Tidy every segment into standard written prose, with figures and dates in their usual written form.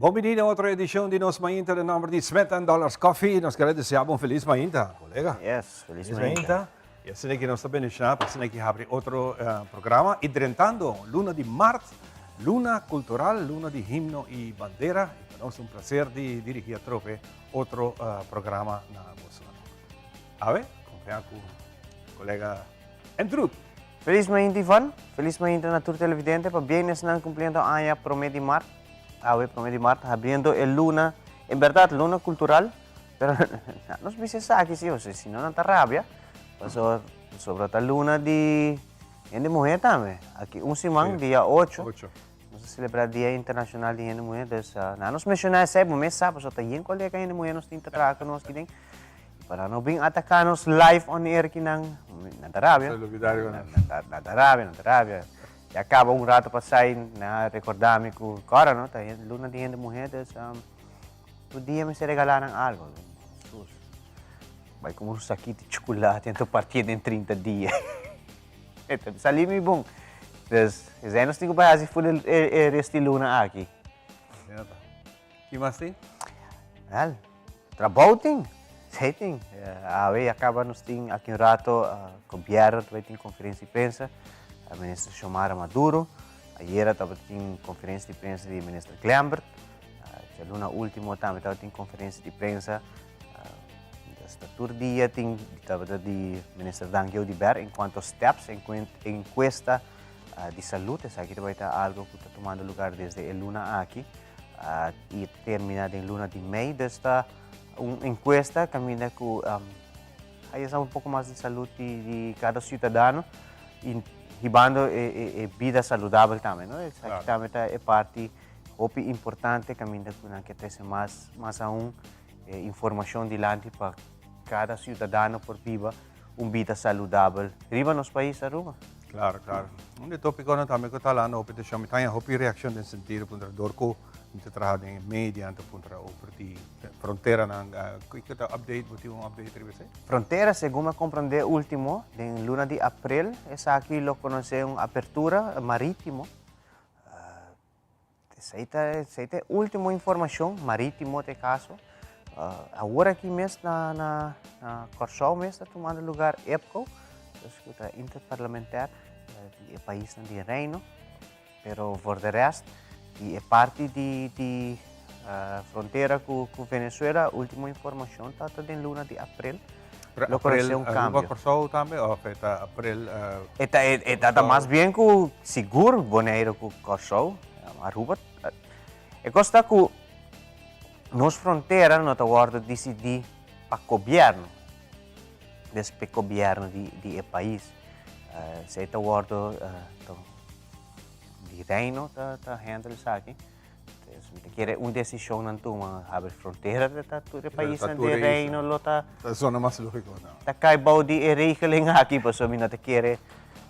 Bon bini na otro edicion di Nos Mainta den nomber di Smith and Dollars Coffee. Nos kere desea bo un feliz mainta, colega. Yes, feliz mainta. Y asina ki nos ta bendiciona pa asina ki habri otro programa y drentando luna di maart, luna cultural, luna di himno y bandera. Y pa nos un placer di dirigi atrobe otro programa na boso. Awe, confia cu colega Andrew. Feliz mainta Ivan, feliz mainta na tur televidente pa bien esnan cumpliendo aña prome di mart, awe prome di mart, habriendo e luna, en berdad luna cultural, pero nos bisa esaki si, osea si no nan ta rabia, pasobra pasobra ta luna di hende muher tambe, aki un siman dia ocho nos ta celebra dia internacional di hende muher, dus nan nos menciona esey bo mes sa pasobra ta yen colega hende muher nos tin ta traha cu nos kiden. Pa nan no bin ataká nos live on air kinan, nan ta rabia. Nan ta rabia, nan ta rabia. Ya kaba un rato pasai, nan a rekordá mi ku kòrda no, ta luna di hende muhé, dus tur dia mester regalá nan algu. Sus, bai kumpra un sakito di chukulati anto partié den 30 dia. E ta sali mi bon. Dus, esei nos tin ku bai hasi ful e rest di luna aki. Ki mas tin? Wel, trabou tin, esei tin. Awe ya caba nos tin aki un rato gobierno ta bay tin conferencia di prensa, Minister Xiomara Maduro. Ayera tabatin conferencia di prensa di Minister Glenbert. Djaluna ultimo tambe tabatin conferencia di prensa. Esta tur dia tin tabata di Minister Dangui Oduber en cuanto steps, encuesta di salud. Esaki ta bay ta algo cu ta tumando lugar desde e luna aki. Y ta termina den luna di mei. Dus ta un encuesta caminda cu haya sa un poco mas di salud di cada ciudadano y hibando e bida saludabel tambe, no? Esaki tambe ta e parti hopi importante caminda cu nan ke trece mas, mas aun informacion dilanti pa cada ciudadano por biba un bida saludabel riba nos pais Aruba. Claro, claro. Un di e topiconan tambe cu ta hablando hopi atencion, mi ta haña hopi reaccion den sentido puntra dor cu mi ta traha den e media, anto puntra over di fronteranan. Kico ta update? Bo tin un update riba esey? Frontera, segun mi a comprende ultimo, den luna di april esaki lo conoce un apertura maritimo. Esei ta esei ta e ultimo informashon maritimo ta e kaso. Awor aki mes na na na Kòrsou mes ta tumando lugar EPCO, dus ku ta interparlamentair di e paisnan di Reino. Pero voor de rest di e parti di di frontera ku ku Venezuela ultimo informashon ta ta den luna di aprel. Pero Lo aprel conoce un Aruba cambio. Kòrsou tambe òf e ta aprel E ta e ta Kòrsou? mas bien ku sigur Boneiru ku Kòrsou. Aruba e kos ta ku nos frontera no ta wòrdu disidí pa gobièrnu, des pa e gobièrnu di di e pais. Esei ta wòrdu di Reino ta ta handle esaki. Mi ta kere un desishon nan tuma habri frontera ta tur e paisnan den Reino lo ta. Ta zona mas lógiko no. Ta kai bou di e regeling aki pasobra mi no ta kere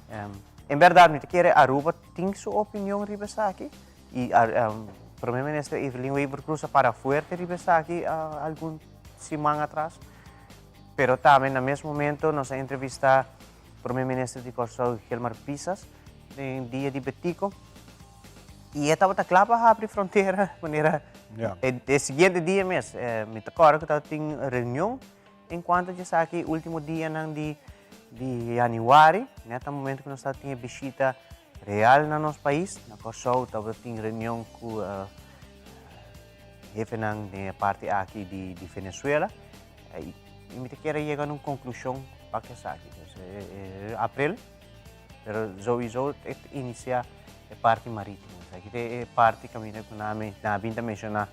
en bèrdat mi ta kere Aruba tin su opinion riba esaki i Prome Minister Evelyn Wever Croes a para fuerte riba esaki algun siman atras pero tambe na mes momento nos a entrevista Prome Minister di Kòrsou Gilmar Pisas den dia di Betico. I e tabata kla pa habri frontera manera e siguiente dia mes. Mi ta kòrda ku tabatin reunion en kuanto di esaki último dianan di di yanüari, nèt na momento ku nos tabatin e bishita real na nos pais, na Kòrsou tabatin reunion ku hefenan den e parti aki di di Venezuela i mi ta kere yega na un konklushon pa esaki. Aprel. Pero souiso e ta inicia e parti maritimo. Esaki ta e parti caminda cu nan a bin ta menciona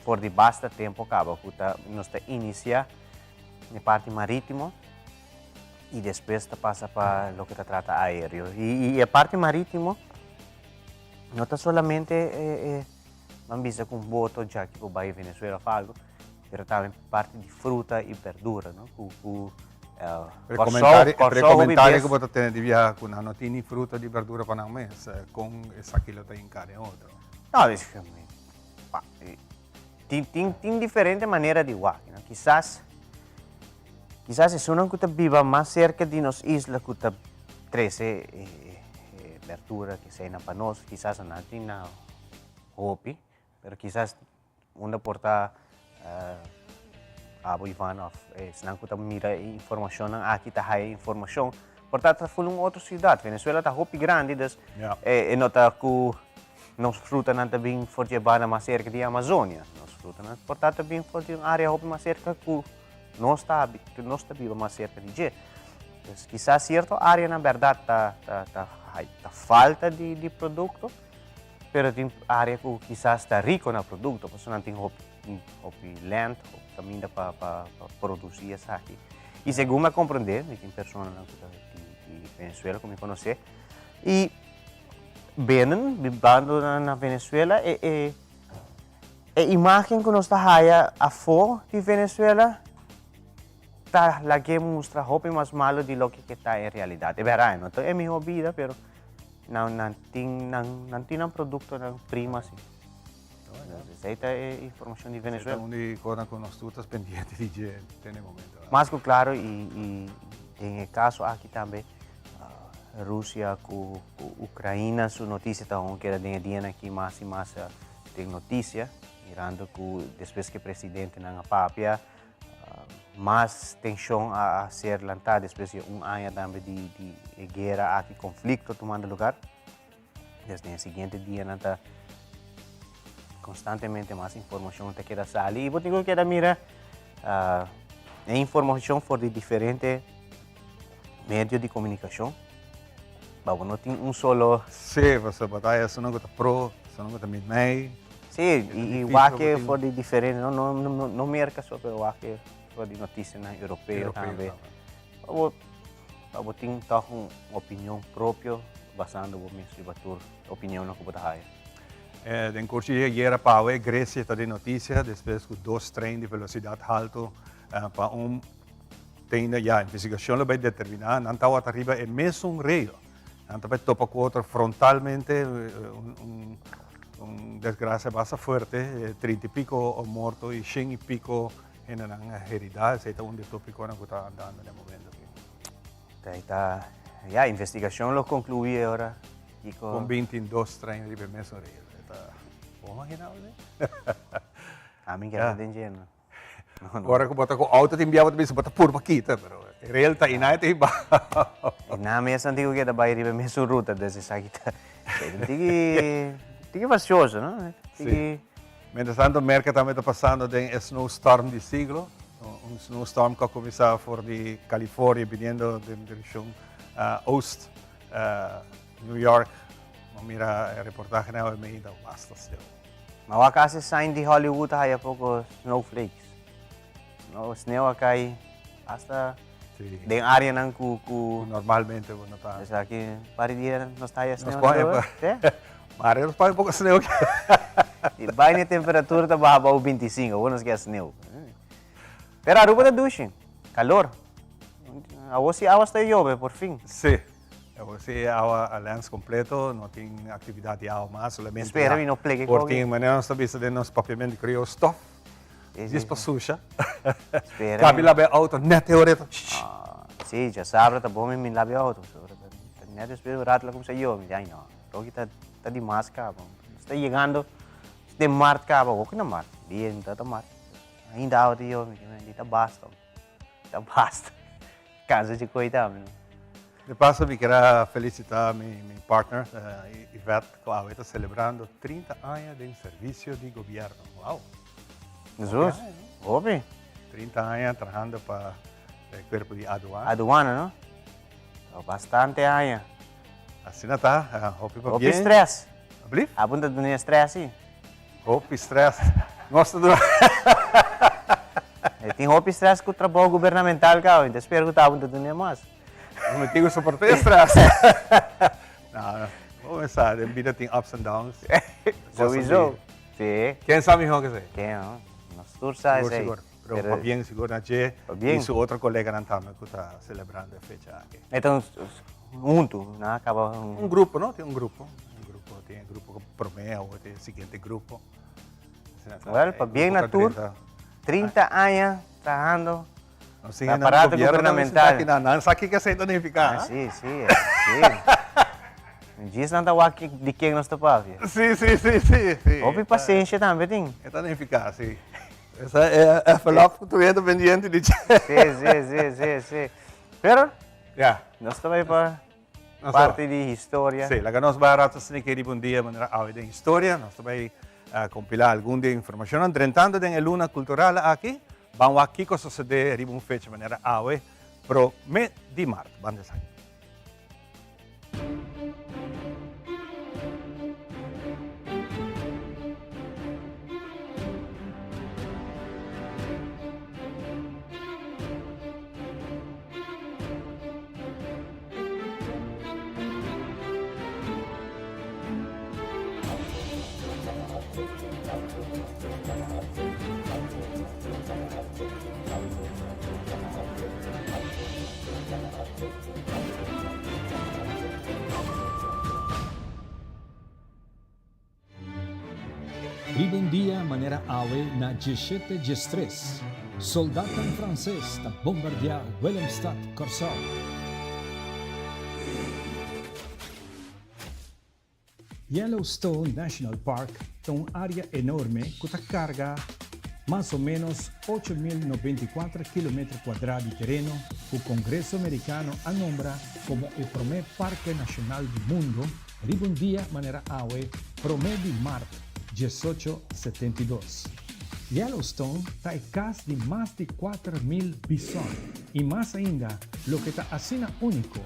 for di basta tempo caba cu ta nos ta inicia e parti maritimo y despues ta pasa pa loke ta trata aereo. Y e parti maritimo no ta solamente e ban bisa cu un boto djaki por bay Venezuela of algo, pero tambe parti di fruta y berdura, no? Cu, cu Pero comentario, pero comentario cu bo ta tene di biaha cu nan no tin ni fruta ni berdura pa nan mes, con esaki lo ta hinca den otro? No, es que, pa, tin, tin, tin diferente manera di wak, no? Kisas, kisas esunnan cu ta biba mas cerca di nos isla cu ta trece e, e, e berdura, keseinan pa nos, kisas nan tin na hopi. Pero kisas unda por ta abo Ivan of esnan ku ta mira e informashonnan aki ta haya informashon, por ta ta ful un otro siudat. Venezuela ta hopi grandi, dus e no ta ku nos frutanan ta bin for di e banda mas serka di Amazonia. Nos frutanan por ta ta bin for di un área hopi mas serka ku nos ta ku nos ta biba mas serka di dje. Dus kisas sierto áreanan bèrdat ta ta ta ta falta di di produkto. Pero tin área ku kisas ta riko na produkto, pasobra nan tin hopi hopi land, hopi kaminda pa pa pa produsí esaki. I segun mi a komprendé, mi tin personanan ku ta di di Venezuela ku mi konosé, i benen bibando na na Venezuela e e e imágen ku nos ta haya afó di Venezuela ta lag'é mustra hopi mas malu di loke ke ta en realidat. E bèrdat, no ta e mihó bida, pero Nan nan tin nan nan tin nan productonan prima si. Esei ta e informacion di Venezuela. Esei ta un di cosnan cu nos tur ta pendiente di dje den e momento. Mas cu claro y y den e caso aki tambe Rusia cu cu Ucraina su noticia ta aun keda den e dianan aki mas y mas den noticia mirando cu despues cu e presidentenan a papia Mas tenshon a ser lantá despues di un aña tambe di di e guera aki, konflikto tumando lugar. Des den e siguiente dianan ta konstantemente mas informashon ta keda sali i bo tin ku keda mira e informashon for di diferente medio di komunikashon. Pa bo no tin un solo. Sí, pasobra bo ta haya esunnan ku ta pro, esunnan ku ta mitmei. Sí, i wak for di diferente, no, no, no, no Merka so, pero wak for di notisianan europeo tambe. Pa bo, pa bo tin tòg un opinion propio basando bo mes riba tur opinionnan ku bo ta haya. Den kurso di ayera pa awe, Grecia ta den notisia despues ku dos trein di velosidat haltu pa un Tende ya, investigashon lo bai determiná, nan tabata riba e mesun rail. Nan ta bai topa ku otro frontalmente, un, un desgracia basta fuerte, 30 y pico morto y 100 y pico hendenan heridá. Esei ta un di e tópikonan ku ta andando na e momento aki. Ta, ta, ya, investigashon lo konkluí e ora kiko. Kon bin tin dos trein riba e mesun rail? E ta, bo imaginá bo esei? Ami ke ta den dje no. Ora ku bo ta ku outo tin bia bo ta bisa bo ta purba kita, pero e rail ta inai ta hiba. E nan mes nan tin ku keda bai riba e mesun ruta, dus esaki ta tiki tiki fastioso, no? Tiki. Mientras tanto Merka tambe ta pasando den e snowstorm di siglo, un snowstorm ku a kuminsá for di California biniendo den direkshon oost New York. Bo mira e reportahenan awe mei ta basta sneeuw. Ma wak hasi sign di Hollywood a haya poko snowflakes. Snow, sneeuw a kai hasta Sí. den areanan ku ku Normalmente bo no ta. Esaki par di dia nos ta haya Nos sneeuw pone na pa. Sí. Maar nos pone poko sneeuw. Di bai na temperatura ta baha bou 25, awor nos ke sneeuw. Pero Aruba ta dushi, kalor. Awor si awa sta yobe por fin. Sí. Awor si e awa a lens completo, no tin actividad di awa mas, solamente Espera mi no plege por kogi. tin, manera nos ta bisa den nos papiamento criollo, stof. Sí, Djis sí, pa sí. susha. Espera Cabi mi. laba e auto net e ora e ta Ah, sí, djasabra ta bon mi mi laba e auto, pasobra ta ta net despues un rato la cuminsa yobe, mi di ay no, roki ta ta di mas caba. Nos ta yegando den mart caba, hopi na mart, dia no ta mart. Ainda awa ta yobe, mi di men di ta basta, ta basta. Cansa di coy tambe, no? De paso mi kier a felicita mi mi partner Yvette cu awe ta celebrando 30 aña den servicio di gobierno. Wow! Jesus, hopi. 30 aña trahando pa e cuerpo di aduana. Aduana, no? Ta bastante aña. Asina ta, hopi pa Hopi bien. stress. Ablief? Apunta duna stress, si. Hopi stress. Nos ta duna. E tin hopi stress ku trabou gubernamental kaba. Mi ta spera ku ta apunta duna mas. Mi tin ku soporta e stress. No, no. Bo mester sa, den bida tin ups and downs. Souiso. Si. Ken sa mihó ke esei? Ken, no? Nos tur sa esei. Sigur, sigur. Pero pabien sigur na dje Pabien. i su otro koleganan tambe ku ta selebrando e fecha aki. E ta huntu, nan a kaba un. Un grupo, no? Tin un grupo. Un grupo, tin e grupo ku promé, awor tin e siguiente grupo. Asina ta. Wel, pabien na tur. 30 aña trahando Nos tin nan aparato gobierno tambe gubernamental. sinta aki nan. Nan sa kiko esei ta nifiká. Ah, si, si, si. Djis nan ta wak di ken nos ta papia. Sí, sí, sí, sí, sí. Hopi pasensia tambe tin. E ta nifiká, sí. Esa e envelop ku tur hende pendiente di dje. Sí, sí, sí, sí, sí. Pero, Ya. nos ta bai pa Nos ta parti di historia. Sí, laga nos bai rato asina ke riba un dia manera awe den historia. Nos ta bai kompilá algun di e informashonnan. Drentando den e luna kultural aki, ban wak kiko a sosodé riba un fecha manera awe, promé di mart. Ban desaki. Riba un dia manera awe na diesshete diestres, soldatnan franses ta bombardiá Willemstad, Kòrsou. Yellowstone National Park ta un área enorme ku ta karga mas o ménos 8094 kilometer kuadrá di tereno ku Kongreso Merikano a nombra komo e promé parke nashonal di mundu riba un dia manera awe promé di mart 1872. Yellowstone ta e kas di mas di 4000 bison i mas ainda loke ta asina úniko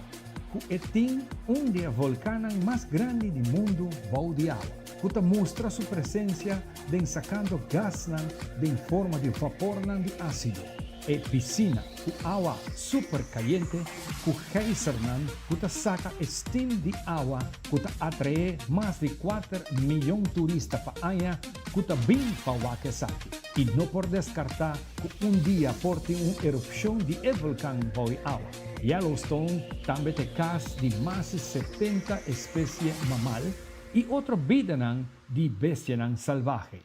ku e tin un di e volkannan mas grandi di mundu bou di awa, ku ta mustra su presensia den sakando gasnan den forma di vapornan di ásido, e pisina ku awa super kayente ku geisernan ku ta saka e steam di awa ku ta atraé mas di kuater miyon turista pa aña ku ta bin pa wak esaki. I no por deskartá ku un dia por tin un erupshon di e volkan bou e awa. Yellowstone tambe ta e kas di mas di 70 espesie mamal i otro bidanan di bestianan salvahe.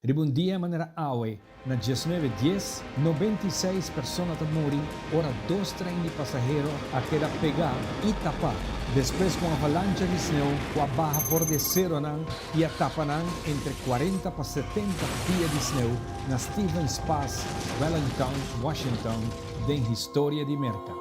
Riba un dia manera awe, na diesnuebe dies, 96 persona ta muri ora dos trein di pasahero a keda pegá i tapá despues ku un avalancha di sneu ku a baha for di e seronan i a tapa nan entre 40 pa 70 pia di sneu na Stevens Pass, Wellington, Washington, den historia di Merka.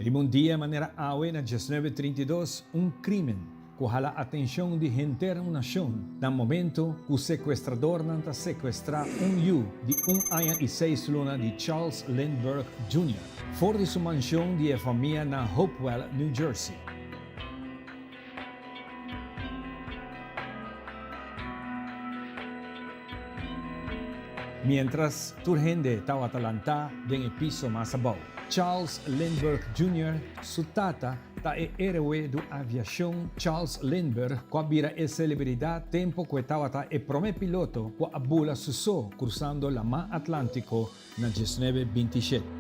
Riba un dia manera awe na diesnuebe trinta i dos, un krimen ku hala atenshon di henter un nashon na momento ku sekuestradornan ta sekuestrá un yu di un aña i seis luna di Charles Lindbergh Junior for di su manshon di e famia na Hopewell, New Jersey. Miéntras tur hende tabata lantá den e piso mas abou, Charles Lindbergh Junior su tata ta e héroe du aviashon Charles Lindbergh ku a bira e selebridat tempu ku e tabata e promé piloto ku a bula su so krusando Lamá Atlántiko na diesnuebe binti shete.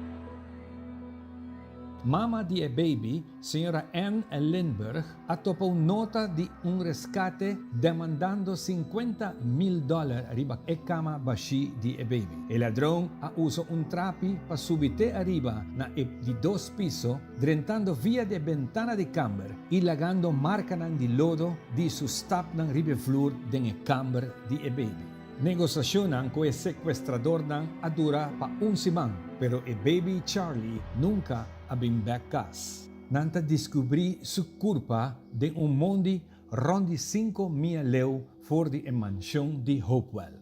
Mama di e baby, señora Ann Lindbergh, a topa un nota di un rescate demandando 50,000 dollar riba e cama bashí di e baby. E ladron a usa un trapi pa subi te ariba na e di dos piso, drentando via di e bentana di camber y lagando marcanan di lodo di su stapnan riba e vloer den e camber di e baby. Negosashonnan ku e sekuestradornan a dura pa un siman, pero e baby Charlie nunka a bin bèk kas. Nan ta diskubrí su kurpa den un mondi rònt di sinku mia leu for di e manshon di Hopewell.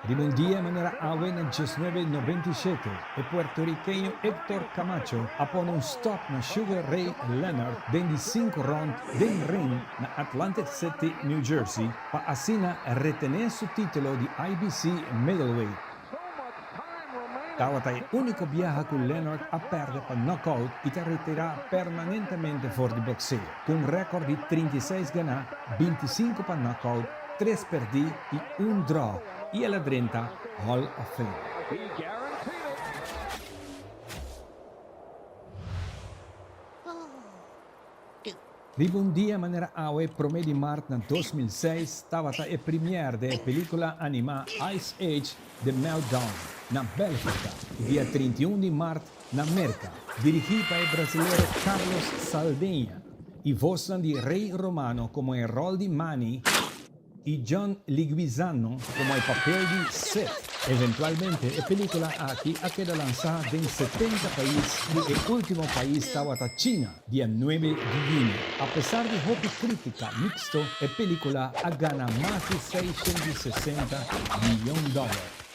Riba un dia manera awe na diesnuebe noventa i shete, e puertorikeño Hector Camacho a pone un stop na Sugar Ray Leonard den di sinku rond den ring na Atlantic City, New Jersey, pa asina retené su título di IBC Middleweight. Tabata e úniko biaha ku Leonard a pèrdè pa knockout i ta retirá permanentemente for di bokseo, ku un rèkòrt di 36 ganá, 25 pa knockout, tres pèrdí i un draw, i el a drenta Hall of Fame. Riba un dia manera awe, promé di mart na 2006, tabata e première di e pelíkula animá Ice Age: The Meltdown na Bélgika i dia 31 di mart na Merka, dirigí pa e brasilero Carlos Saldanha i vosnan di Ray Romano komo e ròl di Manny i John Leguizamo komo e papel di Sid. Eventualmente e pelíkula aki a keda lansá den 70 pais i e último pais tabata China, dia 9 di yüni. Apesar di hopi krítika miksto, e pelíkula a gana mas di 660 mion dòler.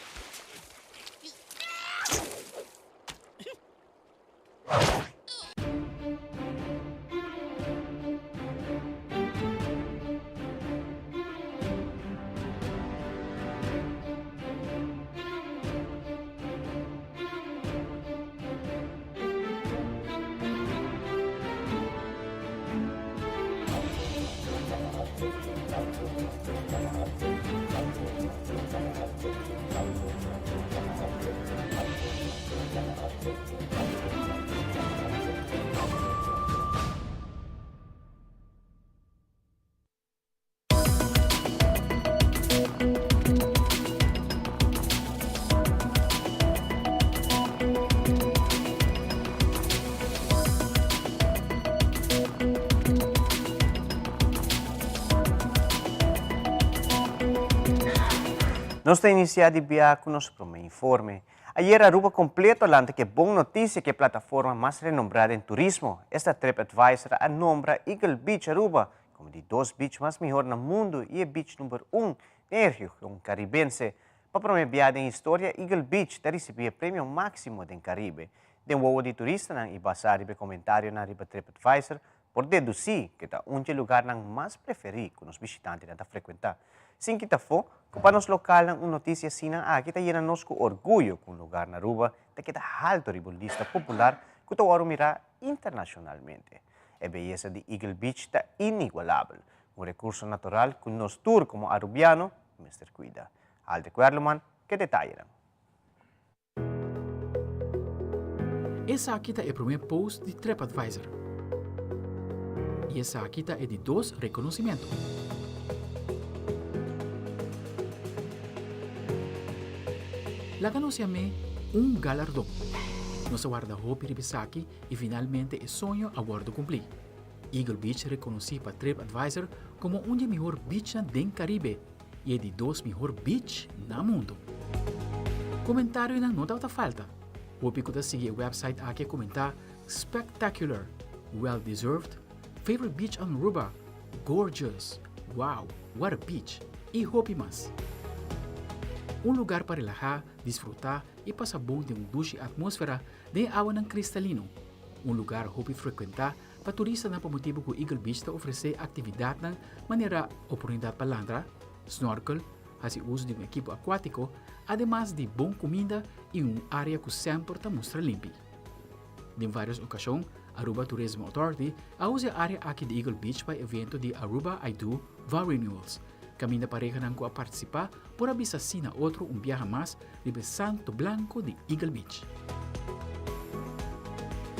Nos ta inicia di bia cu nos prome informe. Ayera Aruba completo a lanta cu e bon noticia cu e plataforma mas renombra den turismo, esta TripAdvisor, a nombra Eagle Beach Aruba como di dos beach mas mihor na mundo y e beach number un den e region Caribense. Pa prome bia den historia Eagle Beach ta ricibi e premio maximo den Caribe. Den wowo di turistanan y basa riba e comentarionan riba TripAdvisor por deduci cu ta un dje lugarnan mas preferi cu nos bishitantenan ta frecuenta. Sin kita afo cu pa nos localnan un noticia asina aki ta yena nos cu orguyo cu un lugar na Aruba ta keda halto riba un lista popular cu ta wòrdu mirá internacionalmente. E beyesa di Eagle Beach ta inigualabel, un recurso natural cu nos tur como Arubiano mester cuida. Alde Cuerleman ke detayenan. Esaki ta e promé post di TripAdvisor. I esaki ta e di dos rekonosimentu. Laga nos yam'é un galardon. Nos a warda hopi riba esaki i finalmente e soño a wòrdu kumplí. Eagle Beach rekonosí pa TripAdvisor komo un di e mihor beachnan den Karibe i e di dos mihor beach na mundu. Komentarionan no tabata falta. Hopi ku ta sigui e website aki a komentá, Spectacular, Well deserved, Favorite beach on Aruba, Gorgeous, Wow, what a beach i hopi mas. Un lugar pa relahá, disfrutá i pasa bon den un dushi atmósfera den e awanan kristalino. Un lugar hopi frekuentá Pa turistanan pa motibu ku Eagle Beach ta ofresé aktividatnan manera oportunidat pa landra, snorkel, hasi uso di un ekipo akuátiko, ademas di bon kuminda i un área ku semper ta mustra limpi. Den vários okashon, Aruba Tourism Authority a usa e área aki di Eagle Beach pa e evento di Aruba I Do Vow Renewals, kaminda parehanan ku a partisipá por a bisa sí na otro un biaha mas riba e santo blanco di Eagle Beach.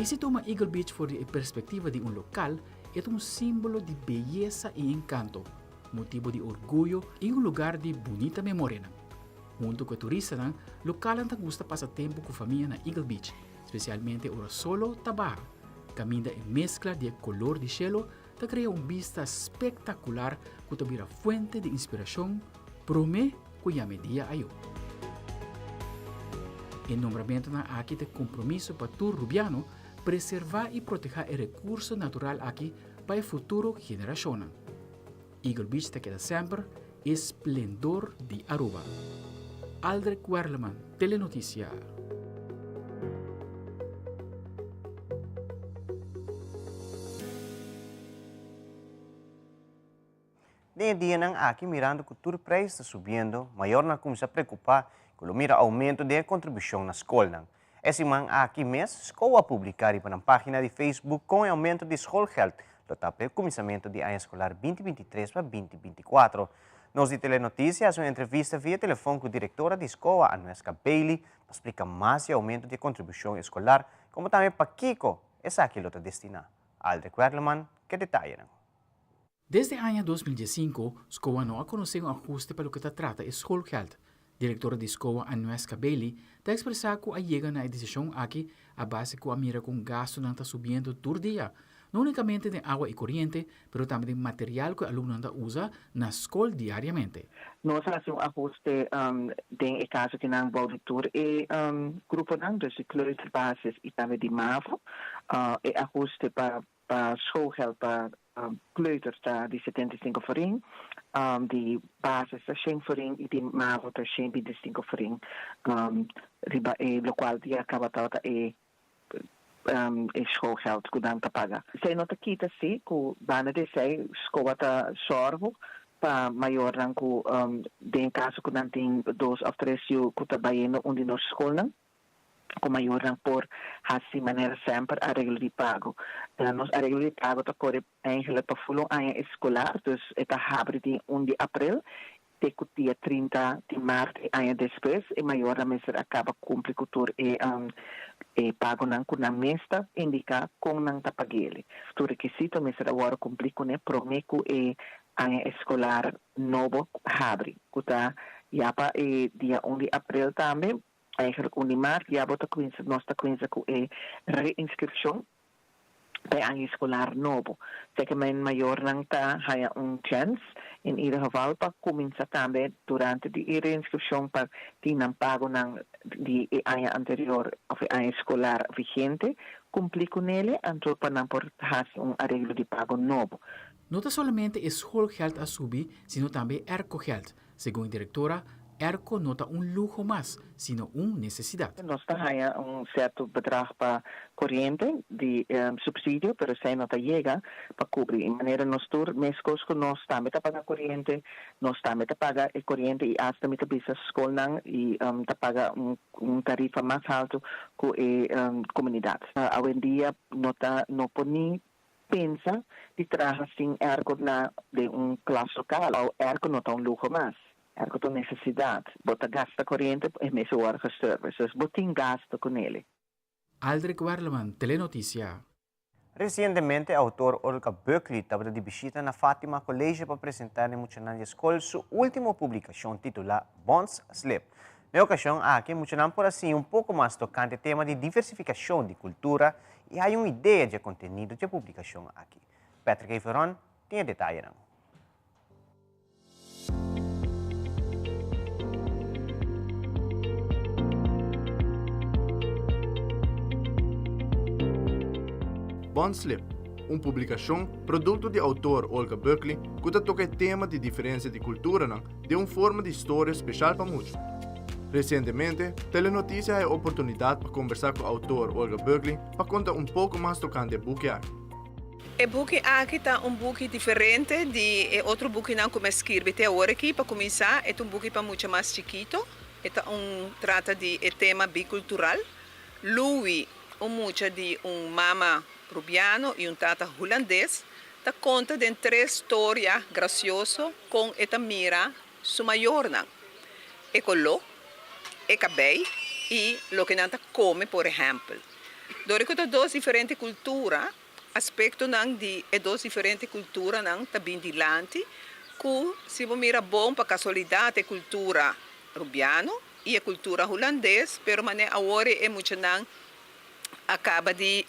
I si tuma Eagle Beach for di e perspectiva di un local, e ta un simbolo di beyesa i encanto, motibo di orguyo i un lugar di bunita memorianan. Hunto cu e turistanan, localnan ta gusta pasa tempo cu famia na Eagle Beach, specialmente ora solo ta baha, caminda e mezcla di e color di shelo ta crea un bista spectacular cu ta bira fuente di inspiracion prome cu yama e dia ayo. E nombramentonan aki ta e compromiso pa tur Rubiano preserva y proteha e recurso natural aki pa e futuro generacionnan. Eagle Beach ta keda semper e splendor di Aruba. Aldrich Werleman, Telenoticia. Den e dianan aki mirando cu tur prijs ta subiendo, mayornan a cuminsa preocupa cu lo mira aumento den e contribucion na scolnan. E siman aki mes, SCOA a publica riba nan pagina di Facebook con e aumento di schoolgeld lo ta pa e cuminsamento di aña escolar 2023 pa 2024. Nos di Telenoticia haci un entrevista via telefon cu directora di SCOA, Anuesca Bailey, pa splica mas di e aumento di e contribucion escolar como tambe pakico esaki lo ta destina. Aldrich Werleman. Ke detayenan. Desde aña 2015, SCOA no a konosé un ahuste pa loke ta trata e schoolgeld. Direktora di SCOA Anueska Bailey ta ekspresá ku a yega na e desishon aki a base ku a mira kon gastunan ta subiendo tur dia, no únikamente den awa i koriente, pero tambe den material ku e alumnonan ta usa na skol diariamente. Nos a hasi un ahuste den e kaso di nan bou di tur e gruponan, dus di kleuter, basis i tambe di mavo. E ahuste pa Pa schoolgeld pa kleuter ta di 75 florin, di basis ta shen florin y di mavo ta shen 25 florin riba e locual ya caba tabata e e schoolgeld cu nan ta paga. Esey no ta kita si cu banda di esey scoa ta zorgo pa mayornan cu den caso cu nan tin dos of tres yu cu ta bayendo un di nos scolnan. ku mayornan por hasi manera semper areglo di pago. Nos areglo di pago ta kore eigenlijk pa ful un aña eskolar, dus e ta habri di un di aprel te ku dia 30 di mart e aña despues. E mayornan mester a kaba kumpli ku tur e e pagonan ku nan mes ta indiká kon nan ta pag'el. Tur rekisito mester a wòrdu kumpli kuné promé ku e aña eskolar nobo habri, ku ta ya pa e dia un di aprel tambe. Eigenlijk un di maart ya bo ta cuminsa, nos ta cuminsa cu e reinscripcion pa e aña escolar nobo. Sea que men mayornan ta haya un chens in ieder geval pa cuminsa tambe durante di e reinscripcion pa tin nan pagonan di e aña anterior of e aña escolar vigente cumpli cu nele anto pa nan por haci un areglo di pago nobo. No ta solamente e schoolgeld a subi, sino tambe e aircogeld. Segun e direktora, airco no ta un luho mas, sino un nesesidat. Nos ta haña un sierto bedrag pa koriente di supsidio, pero esei no ta yega pa kubri. I manera nos tur, meskos ku nos tambe ta paga koriente, nos tambe ta paga e koriente i asta mi ta bisa skolnan i ta paga un tarifa mas haltu ku e komunidat. Awendia no ta no por ni Pensa di traha sin airco na den un klas lokaal o airco no ta un luho mas. Airco ta un nesesidat. Bo ta gasta koriente e mester wòrdu geservice. Dus bo tin gasto ku nele. Aldrich Werleman, Telenoticia. Resientemente autor Olga Buckley tabata di bishita na Fatima College pa presentá na e muchanan di e skol su último publikashon titulá Bonds Slip. Na e okashon aki e muchanan por a siña un poko mas tokante e tema di diversifikashon di kultura i haya un idea dje kontenido dje publikashon aki. Patrick Everon tin e detayenan. Bon Slip, un publikashon produkto di outor Olga Buckley ku ta toka e tema di diferensia di kulturanan den un forma di storia speshal pa mucha. Resientemente, Telenoticia haña oportunidat pa kombersá ku outor Olga Buckley pa konta un poko mas tokante e buki aki. E buki aki ta un buki diferente di e otro bukinan ku mi a skirbi te awor aki. Pa kuminsá, e ta un buki pa mucha mas chikito. E ta un trata di e tema bikultural. Louis, un mucha di un mama rubiano i un tata hulandes, ta konta den tres storia grasioso kon e ta mira su mayornan, e koló, e kabei i loke nan ta kome por ehèmpel. Dor ku ta dos diferente kultura, aspektonan di e dos diferente kulturanan ta bin dilanti ku si bo mira bon pa kasualidat e kultura rubiano i e kultura hulandes, pero manera awor e muchanan a kaba di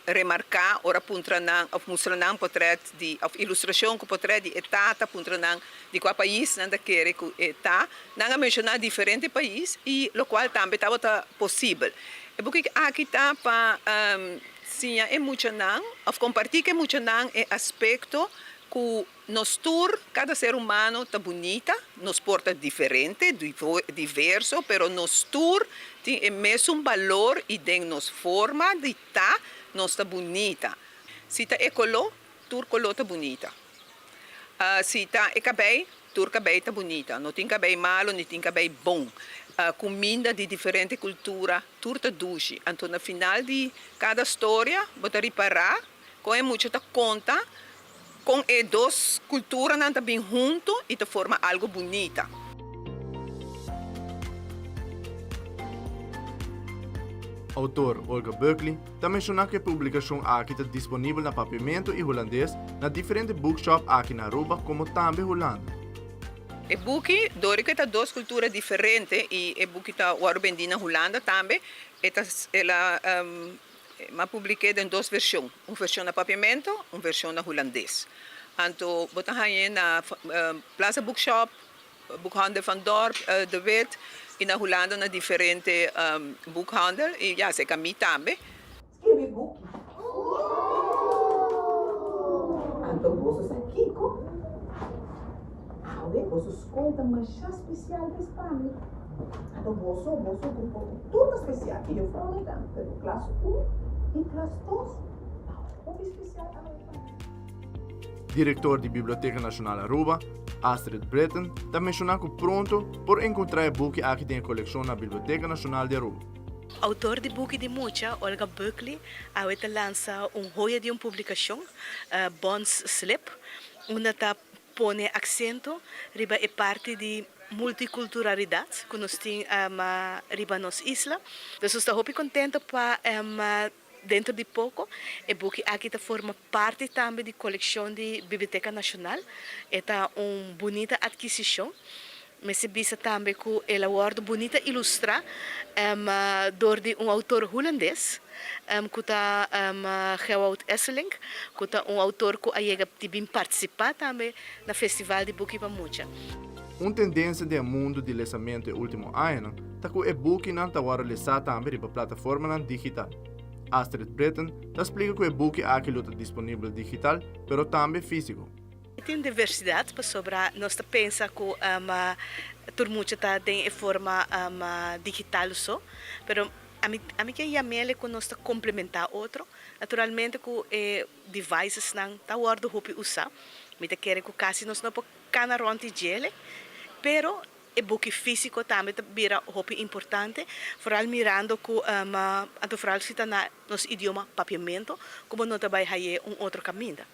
remarká ora puntra nan òf mustra nan potrèt di òf ilustrashon ku potrèt di e tata, puntra nan di kua pais nan ta kere ku e ta. Nan a menshoná diferente pais i lokual tambe tabata posibel. E buki aki ta pa siña e muchanan òf kompartí ku e muchanan e aspekto ku Nos tur, kada ser humano ta bunita, nos por ta diferente, diverso, pero nos tur tin e mesun balor y den nos forma di ta, nos ta bunita. Si ta e coló, tur coló ta bunita. Si ta e cabey, tur cabey ta bunita. No tin cabey malo ni tin cabey bon. Cuminda di diferente cultura, tur ta dushi. Anto na final di cada storia, bo ta ripara con e mucha ta conta Kon e dos kulturanan ta bin huntu i ta forma algu bunita. Autor Olga Buckley ta menshoná ku e publikashon aki ta disponibel na papiamentu i hulandes na diferente bookshop aki na Aruba komo tambe Hulanda. E buki, dor ku e ta dos kultura diferente i e buki ta wòrdu bendí na Hulanda tambe, e ta el a m'a publik'é den dos vershon, un vershon na papiamentu, un vershon na hulandes. Anto bo ta hañ'é na Plaza Bookshop, Boekhandel van Dorp, De Wit, i na Hulanda na diferente boekhandel i ya serka mi tambe. Skirbi buki. Anto boso sa kiko? Awe boso skol ta masha spesial bes pa mi. Anto boso, boso grupo tur ta spesial i yufrou mi tambe, pero klas un i klas dos ta hopi spesial awe pa mi. Director di Biblioteca Nacional Aruba, Astrid Britten, ta menciona cu pronto por encontra e buki aki den e coleccion na Biblioteca Nacional di Aruba. Autor di buki di mucha, Olga Buckley, awe ta lansa un hoya di un publicacion, Bonds Slip, unda ta pone accento riba e parti di multiculturalidad cu nos tin riba nos isla. Dus nos ta hopi contento pa Dentro di poko e buki aki ta forma parti tambe di kolekshon di Biblioteka Nashonal. E ta un bunita atkisishon. Mester bisa tambe ku el a wòrdu bunita ilustrá dor di un outor hulandes ku ta Gewout Esselink, ku ta un outor ku a yega di bin partisipá tambe na Festival di Buki pa Mucha. Un tendensia den e mundu di lesamentu e último añanan ta ku e bukinan ta wòrdu lesá tambe riba plataformanan digital. Astrid Britten ta splika ku e buki aki lo ta disponibel digital pero tambe físiko. Tin diversidat pasobra nos ta pensa ku tur mucha ta den e forma digital so, pero ami ami ke yam'el ku nos ta komplementá otro. Naturalmente ku e devicesnan ta wòrdu hopi usá. Mi ta kere ku kasi nos no por Kana rònt di djele, pero e buki físiko tambe ta bira hopi importante, foral mirando ku anto foral si ta na nos idioma papiamentu, ku bo no ta bai haye un otro kaminda.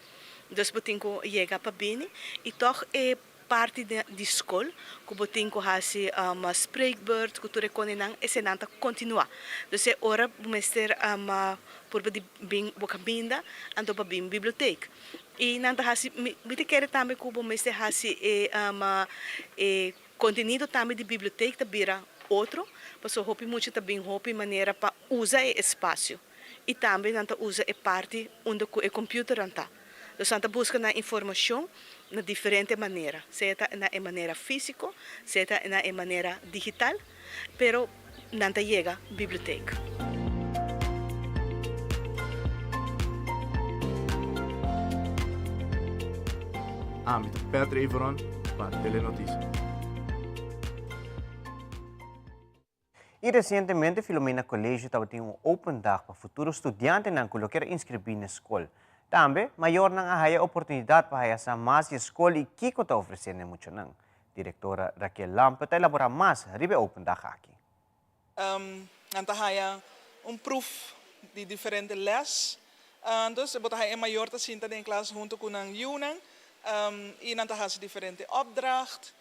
Dus bo tin ku yega pa bini i tòg e parti di skol ku bo tin ku hasi spreekbeurt ku tur e konenan, esenan ta kontinuá. Dus e ora bo mester purba di bin bo kaminda anto pa bin bibliotek. I nan ta hasi, mi mi ta kere tambe ku bo mester hasi e e kontenido tambe di bibliotek ta bira otro, pasobra hopi mucha ta bin hopi manera pa usa e espasio i tambe nan ta usa e parti unda ku e kompiuternan ta. Dus nan ta buska nan informashon na diferente manera, sea ta na e manera físiko, sea ta na e manera digital. Pero nan ta yega bibliotek. Ami ta Patrick Everon pa Telenoticia. I resientemente Filomena Colegio tabatin un open dag pa futuro studiantenan ku lo kier inskribí na e skol. Tambe, mayornan a haya oportunidat pa haya sa mas di e skol i kiko ta ofresé na e muchanan. Direktora Raquel Lampe ta elaborá mas riba e open dag aki. Nan ta haya un proef di diferente les. Dus bo ta haya e mayor ta sinta den klas hunto ku nan yunan i nan ta hasi diferente opdracht.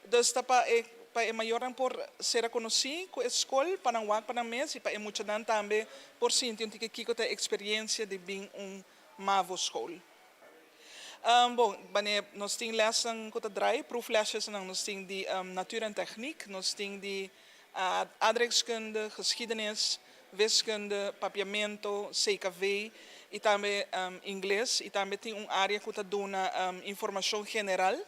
Dus ta pa e pa e mayornan por sera konosí ku e skol pa nan wak pa nan mes i pa e muchanan tambe por sinti un tiki kiko ta e eksperiencia di bin un mavo school. Bon, wanneer nos tin lesnan ku ta draai, proeflesjesnan, nos tin di natuur en techniek, nos tin di aardrijkskunde, geschiedenis, wiskunde, papiamento, CKV i tambe ingles. I tambe tin un área ku ta duna informashon general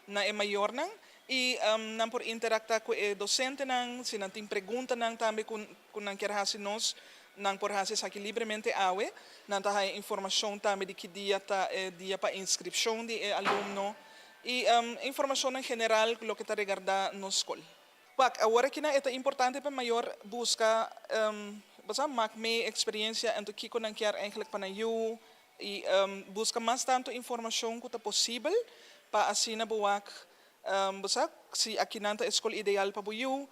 na e mayornan i nan por interaktá ku e dosentenan, si nan tin preguntanan tambe ku ku nan kier hasi nos, nan por hasi esaki libremente awe. Nan ta haya informashon tambe di ki dia ta e dia pa inskripshon di e alumno i informashonnan general ku loke ta regardá nos skol. Wak, awor akinan e ta importante pa mayor buska, bo sa, mak mee eksperensia ento kiko nan kier eigenlijk pa nan yu i buska mas tantu informashon ku ta posibel pa asina bo wak, bo sa, si akinan ta e skol ideal pa bo yu.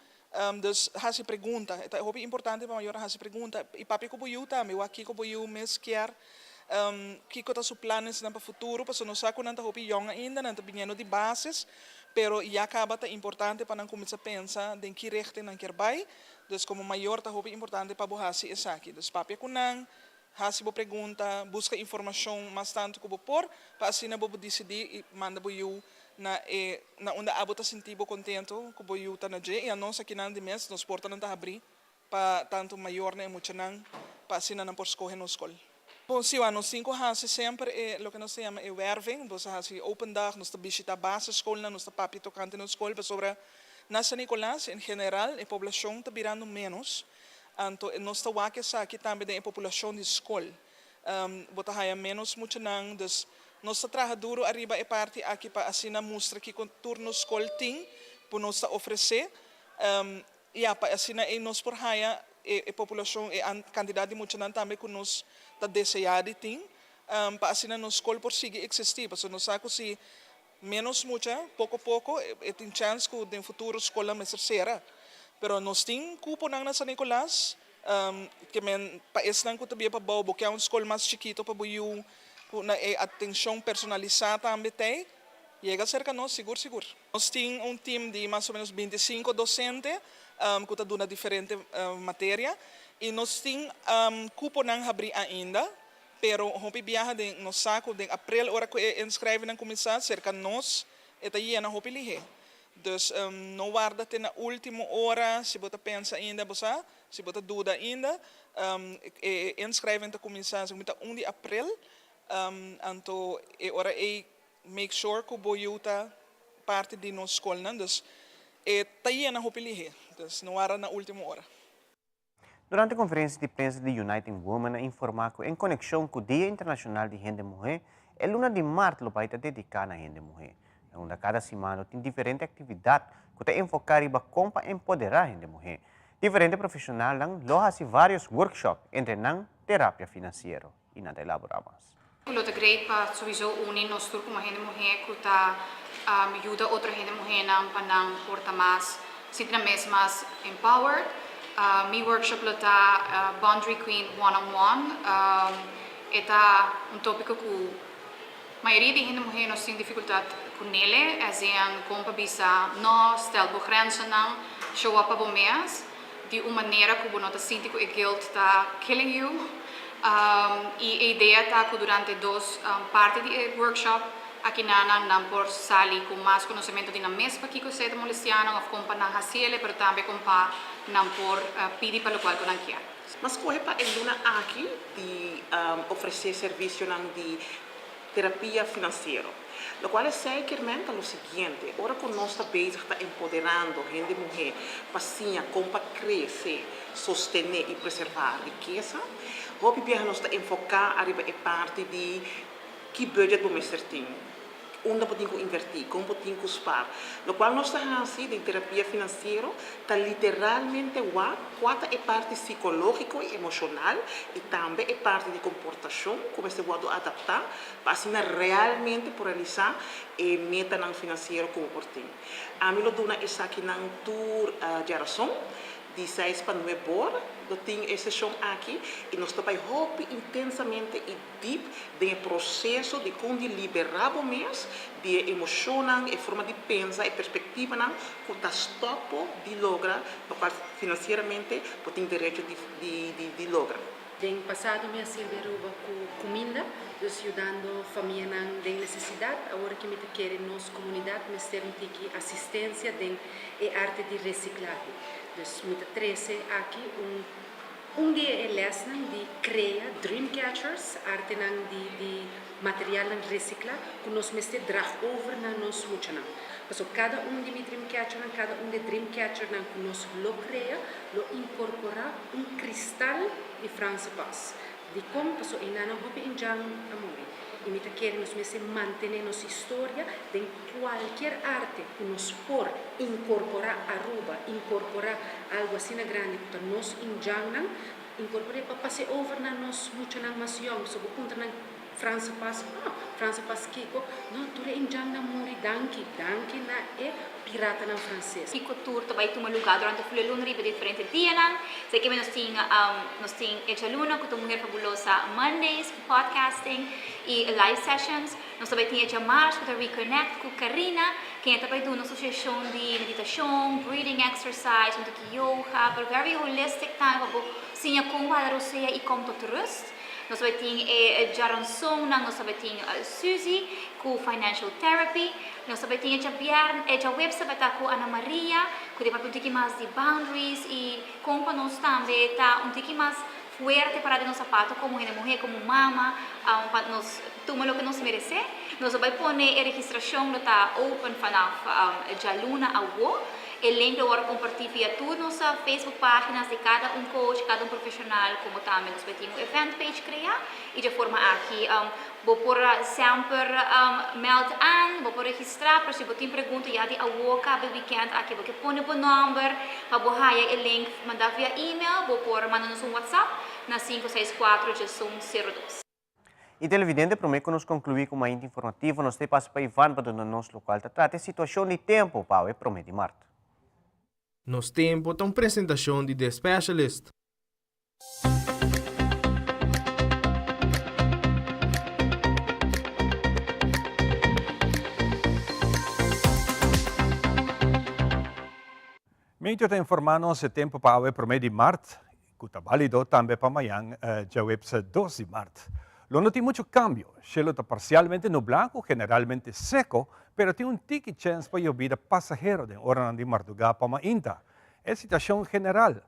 Dus hasi pregunta. E ta hopi importante pa mayornan hasi pregunta i papia ku bo yu tambe. Wak kiko bo yu mes kier, kiko ta su planesnan pa futuro, pasobra nos sa ku nan ta hopi yòn ainda, nan ta biniendo di basis. Pero ya caba ta importante pa nan cuminsa pensa den ki richting nan kier bay. Dus como mayor ta hopi importante pa bo haci esaki. Dus papia cu nan, haci bo pregunta, busca informacion mas tanto cu bo por, pa asina bo por dicidi y manda bo yiu na e na unda abo ta sinti bo contento cu bo yiu ta na dje. Y anos akinan di mes nos portanan ta habri pa tantu mayornan i muchanan pa asina nan por skohe nos skol. Bon, si nos tin ku hasi semper e loke nos ta yama e werving, nos ta hasi open dag, nos ta bishita basisskolnan, nos ta papia tokante nos skol pasobra na San Nicolas en general e poblashon ta birando ménos, anto nos ta wak esaki tambe den e populashon di skol. Bo ta haya ménos muchanan, dus nos ta traha duru ariba e parti aki pa asina mustra kiko tur nos skol tin ku nos ta ofresé. Ya, pa asina ei nos por haña e populashon, e kantidat di muchanan tambe ku nos ta deseá di tin, pa asina nos skol por sigui eksistí. Pasobra nos sa ku si ménos mucha, poko poko, e tin chèns ku den futuro skolnan mester sera. Pero nos tin kuponan na San Nicolas, ke men pa esnan ku ta bia pabou, bo ke un skol mas chikito pa bo yu, ku na e atenshon personalisá tambe t'ei, yega serka nos sigur sigur. Nos tin un team di mas o menos 25 docente cu ta duna diferente materia y nos tin cuponan habri ainda, pero hopi biaha den nos sa cu den april ora cu e inschrijvingnan cuminsa cerca nos e ta yena hopi lihe. Dus no warda te na ultimo ora si bo ta pensa ainda bo sa, si bo ta duda ainda, e inschrijving ta cuminsa segun mi ta 1 di april, anto e ora ey Make sure ku bo yu ta parti di nos skolnan, dus e ta yena hopi lihé, dus no wara na ultimo ora. Durante konferensia di prensa di Uniting Women a informá ku en konekshon ku Dia Internashonal di Hende Muhé, e luna di mart lo bai ta dediká na hende muhé, na unda kada siman lo tin diferente aktividat ku ta enfoká riba kon pa empoderá hende muhé. Diferente profeshonalnan lo hasi vários workshop, entre nan terapia finansiero. i nan ta elaborá mas. Lo ta great pa souiso uni nos tur como hende muhe cu ta yuda otro hende muhenan pa nan por ta mas sinti nan mes mas empowered. Mi workshop lo ta Boundary Queen One on One. E ta un topico cu mayoria di hende muhe nos tin dificultad cu nele, as in con pa bisa no, stel bo grenzennan, show up pa bo mes. Di un manera ku bo no ta sinti ku e guilt ta killing you. I e idea ta ku durante dos parti di e workshop akinanan nan por sali ku mas konosementu di nan mes pakiko esei ta molestia nan òf kon pa nan hasiele pero tambe kon pa nan por pidi pa lokual ku nan kier. M'a skohe pa e luna aki di ofresé servisionan di terapia finansiero. Lokual esei kier men ta lo siguiente, ora ku nos ta bezig ta empoderando hende muhé pa siña kon pa krese, sostené i preservá rikesa, hopi biaha nos ta enfoká ariba e parti di ki budget bo mester tin, unda bo tin ku invertí, kon bo tin ku spar. Lokual nos ta hasi den terapia finansiero ta literalmente wak kua ta e parti sikológiko i emoshonal i tambe e parti di komportashon ku mester wòrdu adaptá pa asina realmente por realisá e metanan finansiero ku bo por tin. Ami lo duna esakinan tur djarason di seis pa nuebor lo tin e seshon aki i nos ta bai hopi intensamente i dip den e proseso di kon di liberá bo mes di e emoshonnan, e forma di pensa, e perspektivanan ku ta stòp bo di logra lokual finansieramente bo tin derecho di di logra. Den pasado mi a sirbi Aruba ku kuminda, dus yudando famianan den nesesidat. Awor aki mi ta kere nos komunidat mester un tiki asistensia den e arte di resiklahe. Dus mi ta trese aki un. Un di e lèsnan di krea dreamcatchers, artenan di di materialnan resiklá ku nos mester drag over na nos muchanan. Pasobra kada un di mi dreamcatchernan, kada un di e dreamcatchernan ku nos lo krea, lo inkorporá un kristal di Franse Pas. Dikon? Pasobra enanan hopi indjan a muri. I mi ta kere nos mester mantené nos historia den Cualkier arte cu nos por incorpora Aruba, incorpora algo asina grandi cu ta nos indjannan, incorpore pa pase over na nos muchanan mas yong. So bo puntra nan Franse Pas, oh, Franse Pas kico? No, tur e indjannan muri danki, danki na e piratanan Frances. Kico tur ta bay tuma luga durante Fule Luna riba diferente dianan. Esaki keme nos tin nos tin Echa Luna cu ta Mujer Fabulosa Mondays cu podcasting y live sessions. Nos ta bai tin e djamars ku ta Reconnect ku Karina, ken e ta bai duna un seshon di meditashon, breathing exercise, un tiki yoga, pero very holistic tambe pa bo siña kon bo hala rosea i kom tot rust. Nos ta bai tin e djaranzonnan, nos ta bai tin Suzy ku financial therapy. Nos ta bai tin e djabièrn, e djaweps ta bai ta ku Ana Maria, ku ta papia un tiki mas di boundaries i kon pa nos tambe ta un tiki mas fuerte para den nos zapato komo hende muhé, komo mama, pa nos tuma loke nos meresé. Nos a bai pone e registrashon lo ta open vanaf djaluna awo. E link lo wòrdu kompartí via tur nos Facebook páginas di kada un coach, kada un profeshonal, komo tambe nos bai tin un event page kreá i dje forma aki bo por semper meld aan, bo por registrá, pero si bo tin pregunta ya di awo kabe weekend aki bo ke pone bo nòmber pa bo haya e link manda via email, bo por manda nos un WhatsApp na sinku seis kuatro djesun sero dos. Y televidente, prome cu nos conclui cu Mainta Informativo, nos ta e pasa pa Ivan pa duna nos locual ta trata e situacion di tempo pa awe prome di mart. Nos Tempo ta un presentacion di The Specialist. Meteo ta informa nos e tempo pa awe prome di mart ku ta bálido tambe pa mañan djaweps dos di mart. Lo no tin muchu kambio, shelu ta parsialmente nublá ku generalmente seko, pero tin un tiki chèns pa yobida pasahero den oranan di mardugá pa mainta. E situashon general,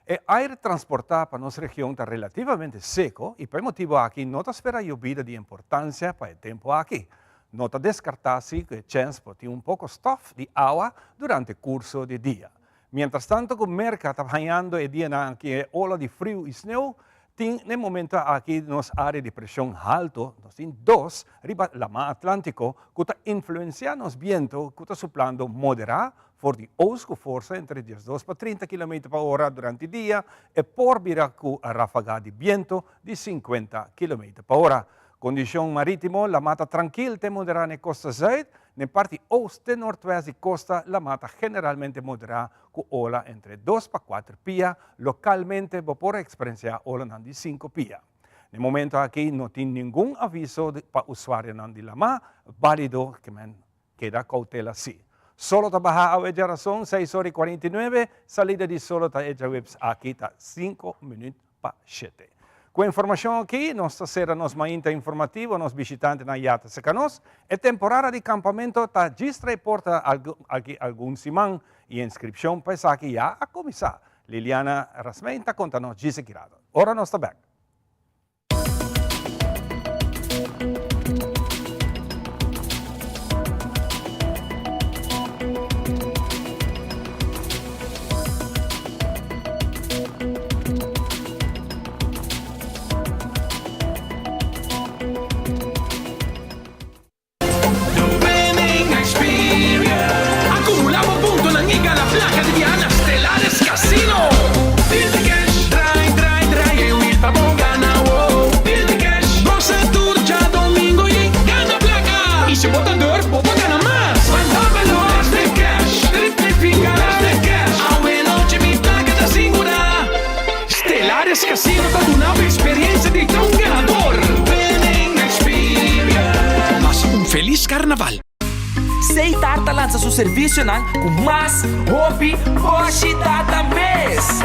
E aire transportá pa nos region ta relativamente seko i pa e motibu aki no ta spera yobida di importansia pa e tempu aki. No ta deskartá si ku e chèns por tin un poko stòf di awa durante kurso di dia. Mientras tanto cu Merca ta hañando e dianan aki e ola di friu y sneu, tin n'e momento aki nos area di presion halto, nos tin dos riba Lama Atlantico cu ta influencia nos biento cu ta suplando modera for di oost cu forsa entre 12 pa 30 kilometer pa ora durante dia, e por bira cu rafaga di biento di 50 kilometer pa ora. Kondishon marítimo, Lama ta trankil te moderá n'e kosta zùit, n'e parti oost te nortwèst di kosta lama ta generalmente moderá ku ola entre dos pa kuater pia, lokalmente bo por eksperensiá olanan di sinku pia. N'e momento aki no tin ningun aviso pa usuarionan di lama bálido ke men keda koutela si. Solo ta baha awe djarason seis ora i 49, salida di solo ta e djaweps aki ta sinku minüt pa shete. Ku e informashon aki nos ta sera nos mainta informativo, nos bishitantenan ya ta seka nos. E temporada di kampamento ta djis trae porta aki algun siman i e inskripshon pa esaki ya a kuminsá. Liliana Rasmijn ta konta nos djis aki rato. Ora nos ta bèk. Acumula bo puntonan y gana placa di biaha na Stellares Casino! Build cash, draai, draai, draai e wiel pa bo gana, wow! Build cash, goza tur djadomingo y gana placa! Y si bo ta durf, bo por gana mas! Van Buffalo, Beste cash, triple finga, beste cash! Awe nochi mi placa ta singura! Stellares Casino ta duna bo experiencia di ta un ganador! Winning experience! Pasa un feliz carnaval! Seitar ta lansa su servisionan ku mas hopi boshi data mes.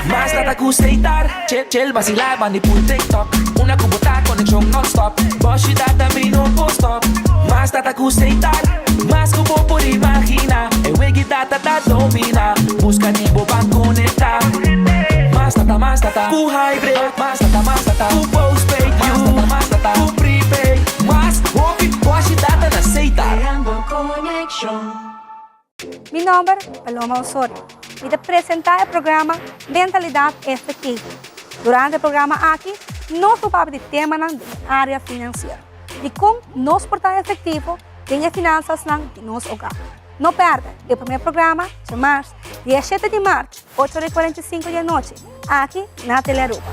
Mas data ku Seitar, chel chel basilá bandi pul TikTok. Una ku bo ta konekshon nònstòp, boshi data mi no por stòp. Mas data ku Seitar, mas ku bo por imaginá. E wegi data ta dominá, buska di bo ban konektá. Mas data, mas data ku hybrid, mas data, mas data ku postpaid, mas data, mas data ku prepaid. Mas hopi boshi data na Seitar. Creando conexion. Mi nomber Paloma Osorio. Mi ta presenta e programa Mentalidad Efectivo. Durante e programa aki nos lo papia di temanan den e area financiero. Di con nos por ta efectivo den e finansasnan di nos hogar. No perde e primer programa djamars 17 di mart ocho ora y 45 di anochi aki na Telearuba.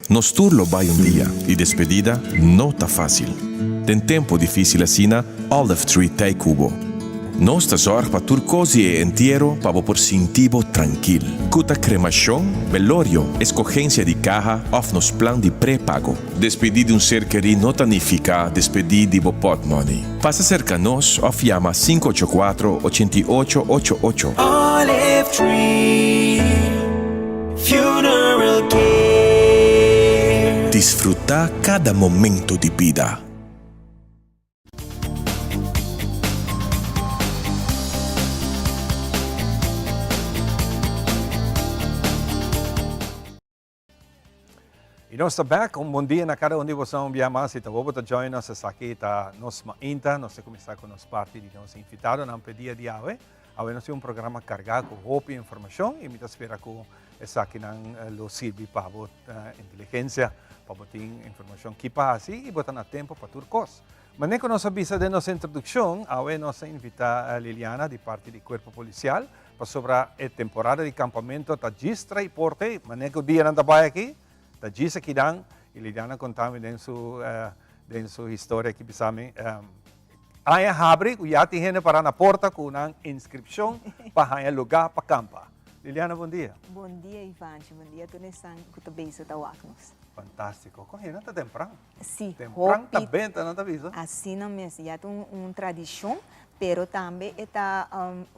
Nos tur lo bai un dia y despedida no ta facil. Den tempo dificil asina, Olive Tree t'ey cu bo. Nos ta zòrg pa tur kos di e entiero pa bo por sinti bo trankil. Ku ta kremashon, belorio, eskogensia di kaha òf nos plan di prepago. Despedí di un ser kerí no ta nifiká despedí di bo pòtmòni. Pasa serka nos òf yama 584 88 88. Olive Tree Funeral Care. Disfrutá kada momento di bida. Y nos ta back, un bon dia na cada un di boso un bia mas. Si ta bo ta join nos, esaki ta nos mainta. Nos ta cuminsa cu nos parti di nos invitadonan p'e dia di awe. Awe nos tin un programa carga cu hopi informacion y mi ta spera cu esakinan lo sirbi pa bo inteligencia, pa bo tin informacion ki pa haci y bo ta na tempo pa tur cos. Manera cu nos a bisa den nos introduccion, awe nos a invita Liliana di parti di Cuerpo Policial Pasobra e temporada di campamento ta djis trai porte, manera cu dianan ta bay aki, ta djis akinan, y Liliana a conta mi den su den su historia aki bisa mi, aña habri cu ya tin hende para na porta cu nan inscripcion pa haya lugar pa campa. Liliana, bon dia. Bon dia Ivanchi, bon dia tur esnan cu ta bezig ta wak nos. Fantastico. Con hende ta tempran? Si, Tempran ta hopi. benta, nan ta bisa. Asina mes, ya ta un tradicion, pero tambe e ta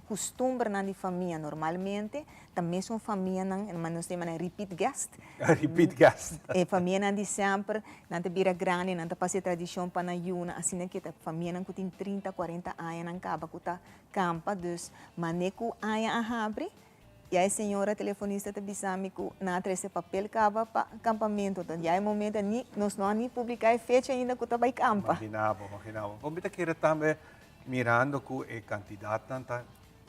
custumbernan di famia. Normalmente ta mesun famianan, nos ta yama nan repeat guest. Repeat guest. E famianan di semper, nan ta bira grandi, nan ta pasa e tradicion pa nan yunan, asina ke ta famianan cu tin trinta, cuarenta añanan caba cu ta campa, dus mane cu aña a habri, Ya e señora telefonista ta bisa mi cu nan a trece papel caba pa campamento. Enton ya e momento ni nos no a ni publica e fecha ainda cu ta bay campa. Imagina bo, imagina bo. Bo mi ta kere tambe mirando cu e cantidadnan ta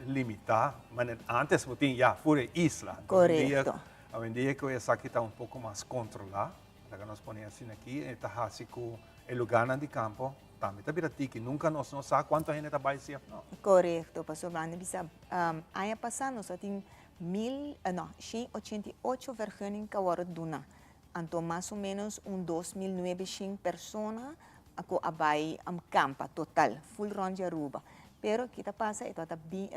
limita, manera antes bo tin ya for e isla. Corecto. Awendia cu esaki ta un poco mas controla, laga nos pone asina aki, e ta haci cu e lugarnan di campo tambe ta bira tiki. Nunca nos no sa cuanto hende ta bay si of no. Corecto, pasobra nan a bisa Aña pasá nos a tin mil, no, shen ochenta i ocho vergunning ku a wòrdu duna. Anto mas o ménos un 2900 persona ku a bai kampa total, ful rònt di Aruba. Pero ki ta pasa e tabata bin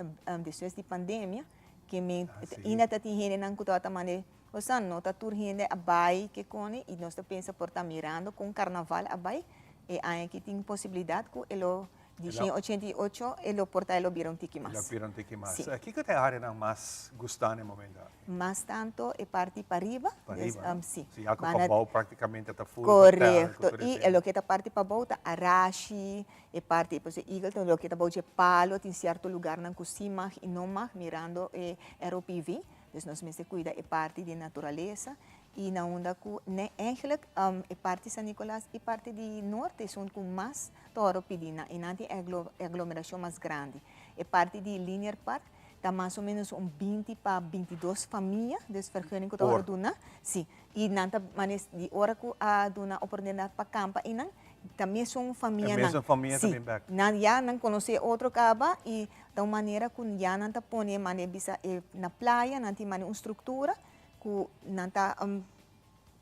despues di pandemia ke men ainda ta tin hendenan ku tabata manda osea no ta tur hende a bai ke kone i nos ta pensa por ta mirando kon karnaval a bai e aña aki tin posibilidat ku e lo Di shen ochenta i ocho e lo por ta e lo bira un tiki mas. E lo bira un tiki mas. Si. Kiko ta e areanan mas gustá na e momento aki? Mas tanto e parti pariba. Pariba, no? Si. Si, ya ku pabou praktikamente ta full hotel. Korekto. I e loke ta parti pabou ta Arashi, e parti pues e Eagleton, loke ta bou dje palo, tin sierto lugarnan ku si mag i no mag mirando e ROPV. Dus nos mester kuida e parti di naturalesa I na unda ku ne eigenlijk e parti San Nicolas i parti di norte esun ku mas toro pidi nan i nan tin e aglomerashon mas grandi. E parti di Linear Park ta mas o menos un 20 pa 22 famia, dus vergunning ku ta wòrdu duna. Si, i nan ta mane di ora ku a duna oportunidat pa kampa einan, ta mesun famianan. E mesun famia ta bin bèk. Si, nan ya nan konosé otro kaba i ta un manera ku ya nan ta pone mane bisa e na playa nan tin mane un struktura Ku nan ta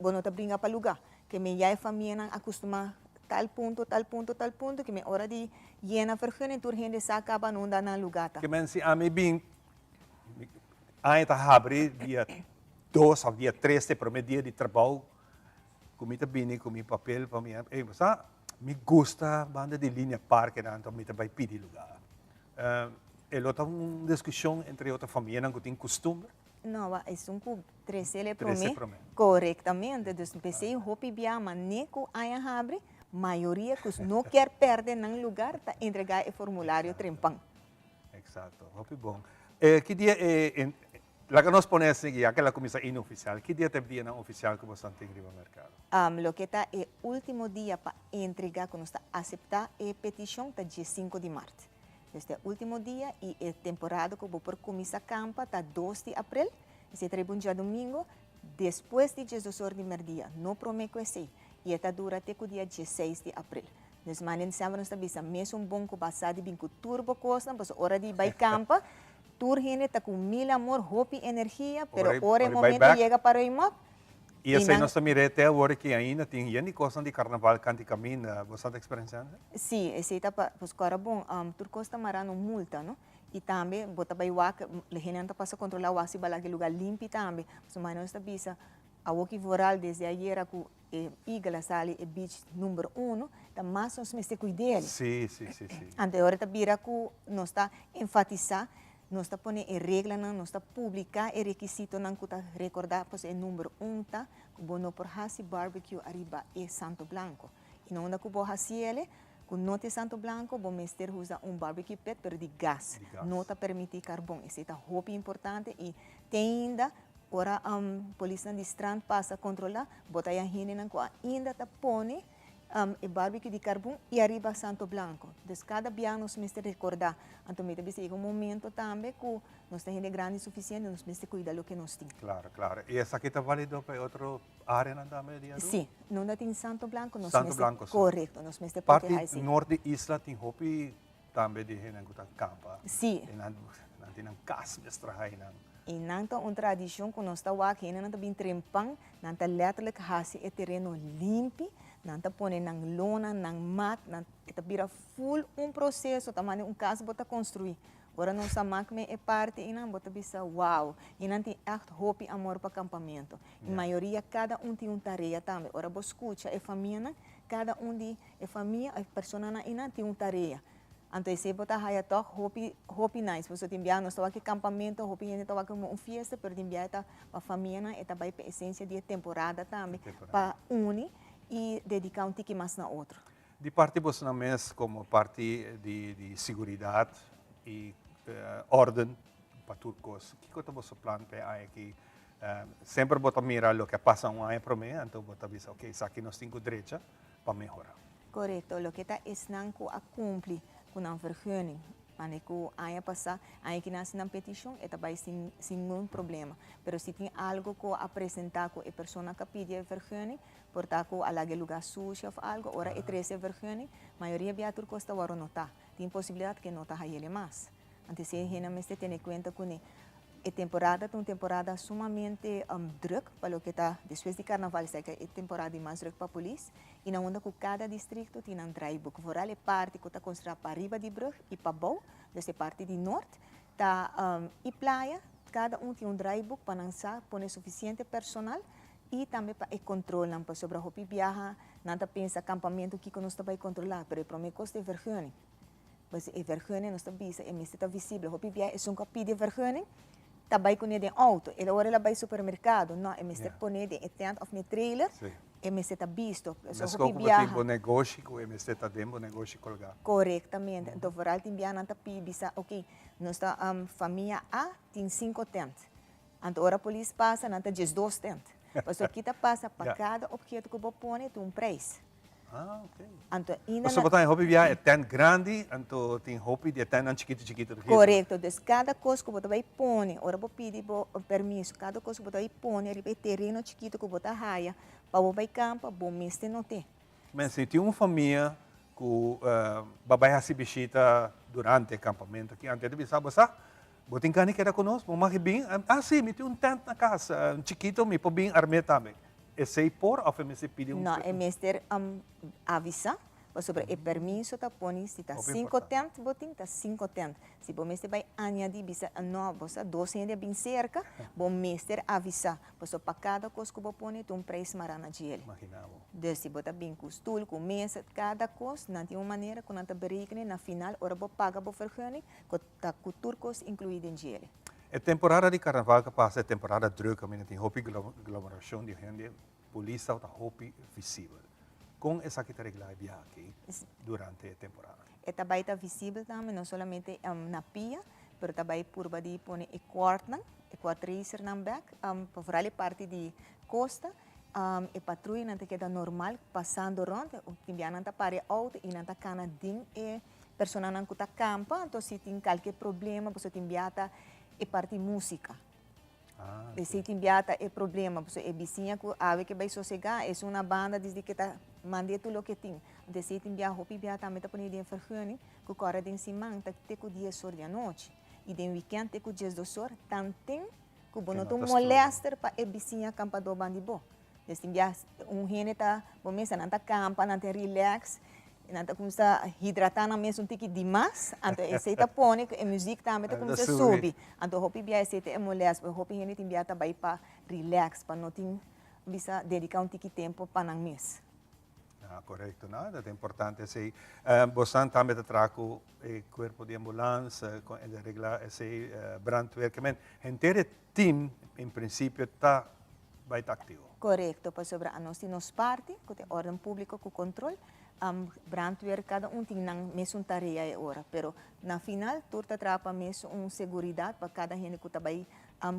bo no ta bringa pa lugá. Ke men ya e famianan a kustumá tal punto, tal punto, tal punto, ke men ora di yena vergunning tur hende sa kaba nunda nan lugá ta. Ke men si ami bin aña ta habri dia dos òf dia tres te promé dia di trabou ku mi ta bini ku mi papel pa mi ey bo sa mi gusta banda di linea parkenan anto mi ta bai pidi lugá. E lo ta un diskushon entre otro famianan ku tin kustumber? No, wa esun ku tresele promé. Korektamente. Dus p'esei hopi bia mané ku aña habri, mayoria ku no kier pèrdè nan lugar ta entregá e formulario trempan. Eksakto. Hopi bon. Ki dia e, laga nos pone asina ya ke la kuminsá inofisial, ki dia ta e dianan ofisial ku boso tin riba merkado? Loke ta e último dia pa entregá ku nos ta aseptá e petishon ta diesinku di mart. Dus ta e ultimo dia y e temporada cu bo por cuminsa campa ta dos di april, esey ta riba un djadomingo, despues di diesdos or di merdia, no prome cu esey, y e ta dura te cu dia dieseis di april. Dus manda en december nos ta bisa mesun bon cu ba sa di bin cu tur bo cosnan, pasobra ora di bay campa, tur hende ta cu mil amor, hopi energia, pero ora e momento yega pa ruim op, I esei nos ta mir'é te awor aki ainda tin yen di kosnan di karnaval kanti kaminda. Bo sa ta eksperensiando esei? Sí, esei ta pa, pasobra ora bon, tur kos ta mará na un multa, no? I tambe bo ta bai wak, hendenan ta pasa kontrolá wak si bo a laga e lugá limpi tambe. Pasobra nos ta bisa, awor ki vooral desde ayera ku e Eagle a sali e beach number uno, ta mas nos mester kuid'el. Sí, sí, sí, sí. Anto e ora ta bira ku nos ta enfatisá, nos ta pone e reglanan, nos ta publiká e rekisitonan ku ta rekordá, pasobra e number un ta ku bo no por hasi barbecue ariba e Santo Blanco. I na unda ku bo hasi el, ku no ta e Santo Blanco, bo mester usa un barbecue pit, pero di gas. No ta permití karbon. Esei ta hopi importante i te ainda Ora polisnan di strand pasa kontrolá, bo ta haña hendenan ku ainda ta pone e barbecue di karbon i ariba Santo Blanco. Dus kada bia nos mester rekordá. Anto mi ta bisa yega un momento tambe ku nos ta hende grandi sufisiente, nos mester kuida loke nos tin. Klaro, klaro. I esaki ta válido pa e otro áreanan tambe di Aruba? Sí. No ta tin Santo Blanco, nos Santo mester, Blanco so. korekto, nos mester protehá Parti esei. nort di isla tin hopi Tambe di hendenan ku ta kampa. Sí. E nan nan tin nan kas mes traha einan. I nan ta un tradishon ku nos ta wak, hendenan ta bin trempan, nan ta letterlijk hasi e tereno limpi, nan ta pone nan lona, nan mat, nan e ta bira ful un proseso, ta manda un kas bo ta konstruí. Ora nos a mak me e parti einan bo ta bisa wow, i nan tin ègt hopi amor pa kampamentu. I mayoria kada un tin un tarea tambe, ora bo skucha e famianan, kada un di E famia, e personanan einan tin un tarea. Anto esei bo ta haya tòg hopi, hopi nice. Pasobra tin biaha nos ta wak e kampamento, hopi hende ta wak komo un fiesta, pero tin biaha e ta pa famianan, e ta bai pa esensia di e temporada tambe, pa uni i dediká un tiki mas na otro. Di parti bosonan mes komo parti di di siguridat i órden pa tur kos, kiko ta boso plan pa e aña aki? Semper bo ta mira loke a pasa un aña promé, anto bo ta bisa, ok, esaki nos tin ku drecha. pa mehora. Korekto, loke ta esnan ku a kumpli ku nan vergunning, mane ku aña pasá, aña ki nan hasi nan petishon e ta bai sin sin ningun problema. Pero si tin algu ku a presentá ku e persona ku a pidi e vergunning, por ta ku a laga e lugá sushi òf algu, ora e trese e vergunning, mayoria bia tur kos ta wòrdu notá. Tin posibilidat ku e no ta hay'el mas. Antes e hende mester tene kuenta kuné. E temporada ta un temporada sumamente druk pa loke ta despues di carnaval esaki ta e temporada di mas druk pa polis y na unda cu cada districto tin nan draaiboek. Vooral e parti cu ta considera pariba di brug y pabou, dus e parti di noord ta y playa, cada un tin un draaiboek pa nan sa pone suficiente personal y tambe pa e controlnan pasobra hopi biaha nan ta pensa campamento kico nos ta bay controla pero e prome cos ta e vergunning. Pues e vergunning nos ta bisa e mester ta visible. Hopi bia esun ku a pidi e vergunning ta bai kuné den outo. El ora el a bai supermerkado, no, e mester poné den e tent òf den e trailer, e mester ta bisto. So hopi biaha. Meskos ku bo tin bo negoshi ku e mester ta den bo negoshi kolgá. Korektamente. Anto vooral tin biaha nan ta pidi bisa, oke, nos ta famia A tin sinku tent. Anto ora polis pasa nan ta diesdos tent. Pasobra kita pasa pa kada opheto ku bo pone tin un preis. Ah, ok. Anto ainda Pasobra na. bo ta hopi biaha e tent grandi, anto tin hopi di e tentnan chikitu chikitu. Korekto, dus kada kos ku bo ta bai pone, ora bo pidi bo permiso, kada kos ku bo ta bai pone riba e tereno chikitu ku bo ta haya pa bo bai kampa, bo mester not'é. Men si tin un famia ku ba bai hasi bishita durante e kampamentu aki, anto e ta bisa bo sa, bo tin gana di keda ku nos, bo mag bin? Ah si, mi tin un tent na kas, un chikito, mi por bin arm'é tambe. Esei por of e mester pidi un. No, e mester avisa pasobra e permiso ta poni si ta cinco tent bo tin ta cinco tent. Si bo mester bai añadi bisa no bo sa dos hende a bin cerca bo mester avisa pasobra pa cada cos cu bo pone tin un prijs mara na djele. Dus si bo ta bin cu stoel cu mesa cada cos nan tin un manera cu nan ta berekene na final ora bo paga bo vergunning cu ta cu tur cos inclui den djele. E temporada di karnaval ta pasa e temporada druk kaminda tin hopi glomeracion di hende, polis tabata hopi visibel. Kon esaki ta regla e biaha aki durante e temporada? E ta bai ta visibel tambe, no solamente na pia, pero ta bai purba di pone e kwartnan, e kwart racernan bek, pa vooral e parti di kosta, e patruyanan ta keda normal pasando rond, tin biaha nan ta para e auto y nan ta kana den e Personanan ku ta kampa, anto si tin kalke problema, pasobra tin bia ta e parti músika. Esei tin bia ta e problema, pasobra e bisiña ku awe ke bai sosegá, es una banda desde ke ta mand'é tur loke tin. Anto esei tin bia, hopi bia tambe ta pone den vergunning ku kòrda den siman ta te ku dies or di anochi i den wikènt te ku diesdos or, tanten ku bo no ta un molèster pa e bisiña kampadó banda di bo. Dus tin bia un hende ta, bo mesa nan ta kampa, nan ta relax, nan ta kuminsá hidratá nan mes un tiki dimas, anto esei ta pone ku e muzik tambe ta kuminsá subi. Anto hopi bia esei ta e molèst, pasobra hopi hende tin bia ta bai pa relax, pa no tin bisa dediká un tiki tempu pa nan mes. Ah, korekto, no, ta importante esei. Bosan tambe ta traha ku e kuerpo di ambulans, ku e regla esei, brandweer, ke men henter e team en prinsipio ta bai ta aktivo. Korekto, pasobra anos tin nos parti ku ta e órden públiko ku kontrol, brandweer kada un tin nan mesun tarea e ora, pero na final tur ta traha pa mesun seguridat pa kada hende ku ta bai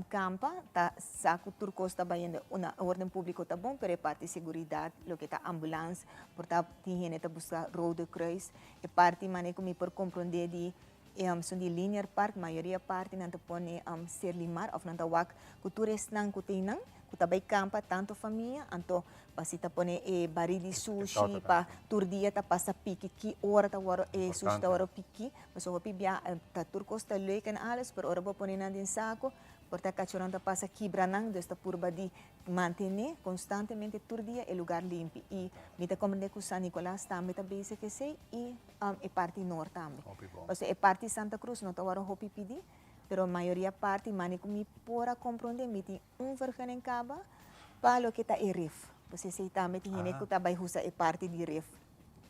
kampa ta sa ku tur kos ta bai na órden públiko ta bon, pero e parti seguridat loke ta ambulans por ta tin hende ta buska Rode Kruis, e parti manera ku mi por komprondé di Esun di Linear Park, mayoria parti nan ta pone Serlimar of nan ta wak ku tur esnan ku tin nan ku ta bai kampa tanto famia anto pa si ta pone e bari di sushi pa tur dia ta pasa piki ki ora ta wòrdu e sushi ta wòrdu piki pasobra hopi bia ta tur kos ta leuk en alles pero ora bo pone nan den sako por ta kachonan ta pasa kibra nan dus ta purba di Mantené konstantemente tur dia e lugar limpi i mi ta komprendé ku San Nicolas tambe ta bezig esei i e parti nort tambe. Pasobra e parti Santa Cruz no ta wòrdu hopi pidí, pero mayoria parti mane ku mi por a komprondé mi tin un vergunning kaba pa loke ta e rif. Pues esei tambe tin hende ku ta bai usa e parti di rif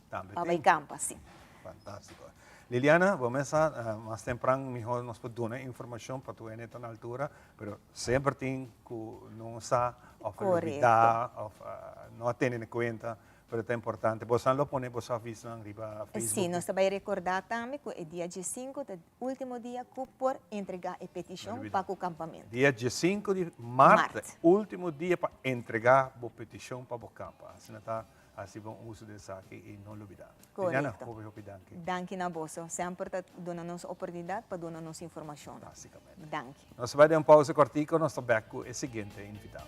pa bai kampa, si. Fantástiko. Liliana, bo mes sa, mas tempran mihó nos por duna informashon pa tur hende ta na altura, pero semper tin ku no sa òf a lubidá òf no a tene na kuenta, pero ta importante. Bosan lo pone boso avisonan riba Facebook? Sí, nos ta bai rekordá tambe ku e dia diesinku ta e último dia ku por entregá e petishon pa ku kampamentu. Dia diesinku di mart ta e último dia pa entregá bo petishon pa bo kampa. Asina ta Hasi bon uso di esaki i no lubidá. Liliana, Korekto. hopi hopi danki. Danki na boso. Semper ta duna nos oportunidat pa duna nos informashonnan. Básikamente. Danki. Nos ta bai den un pausa kòrtiku, nos ta bèk ku e siguiente invitado.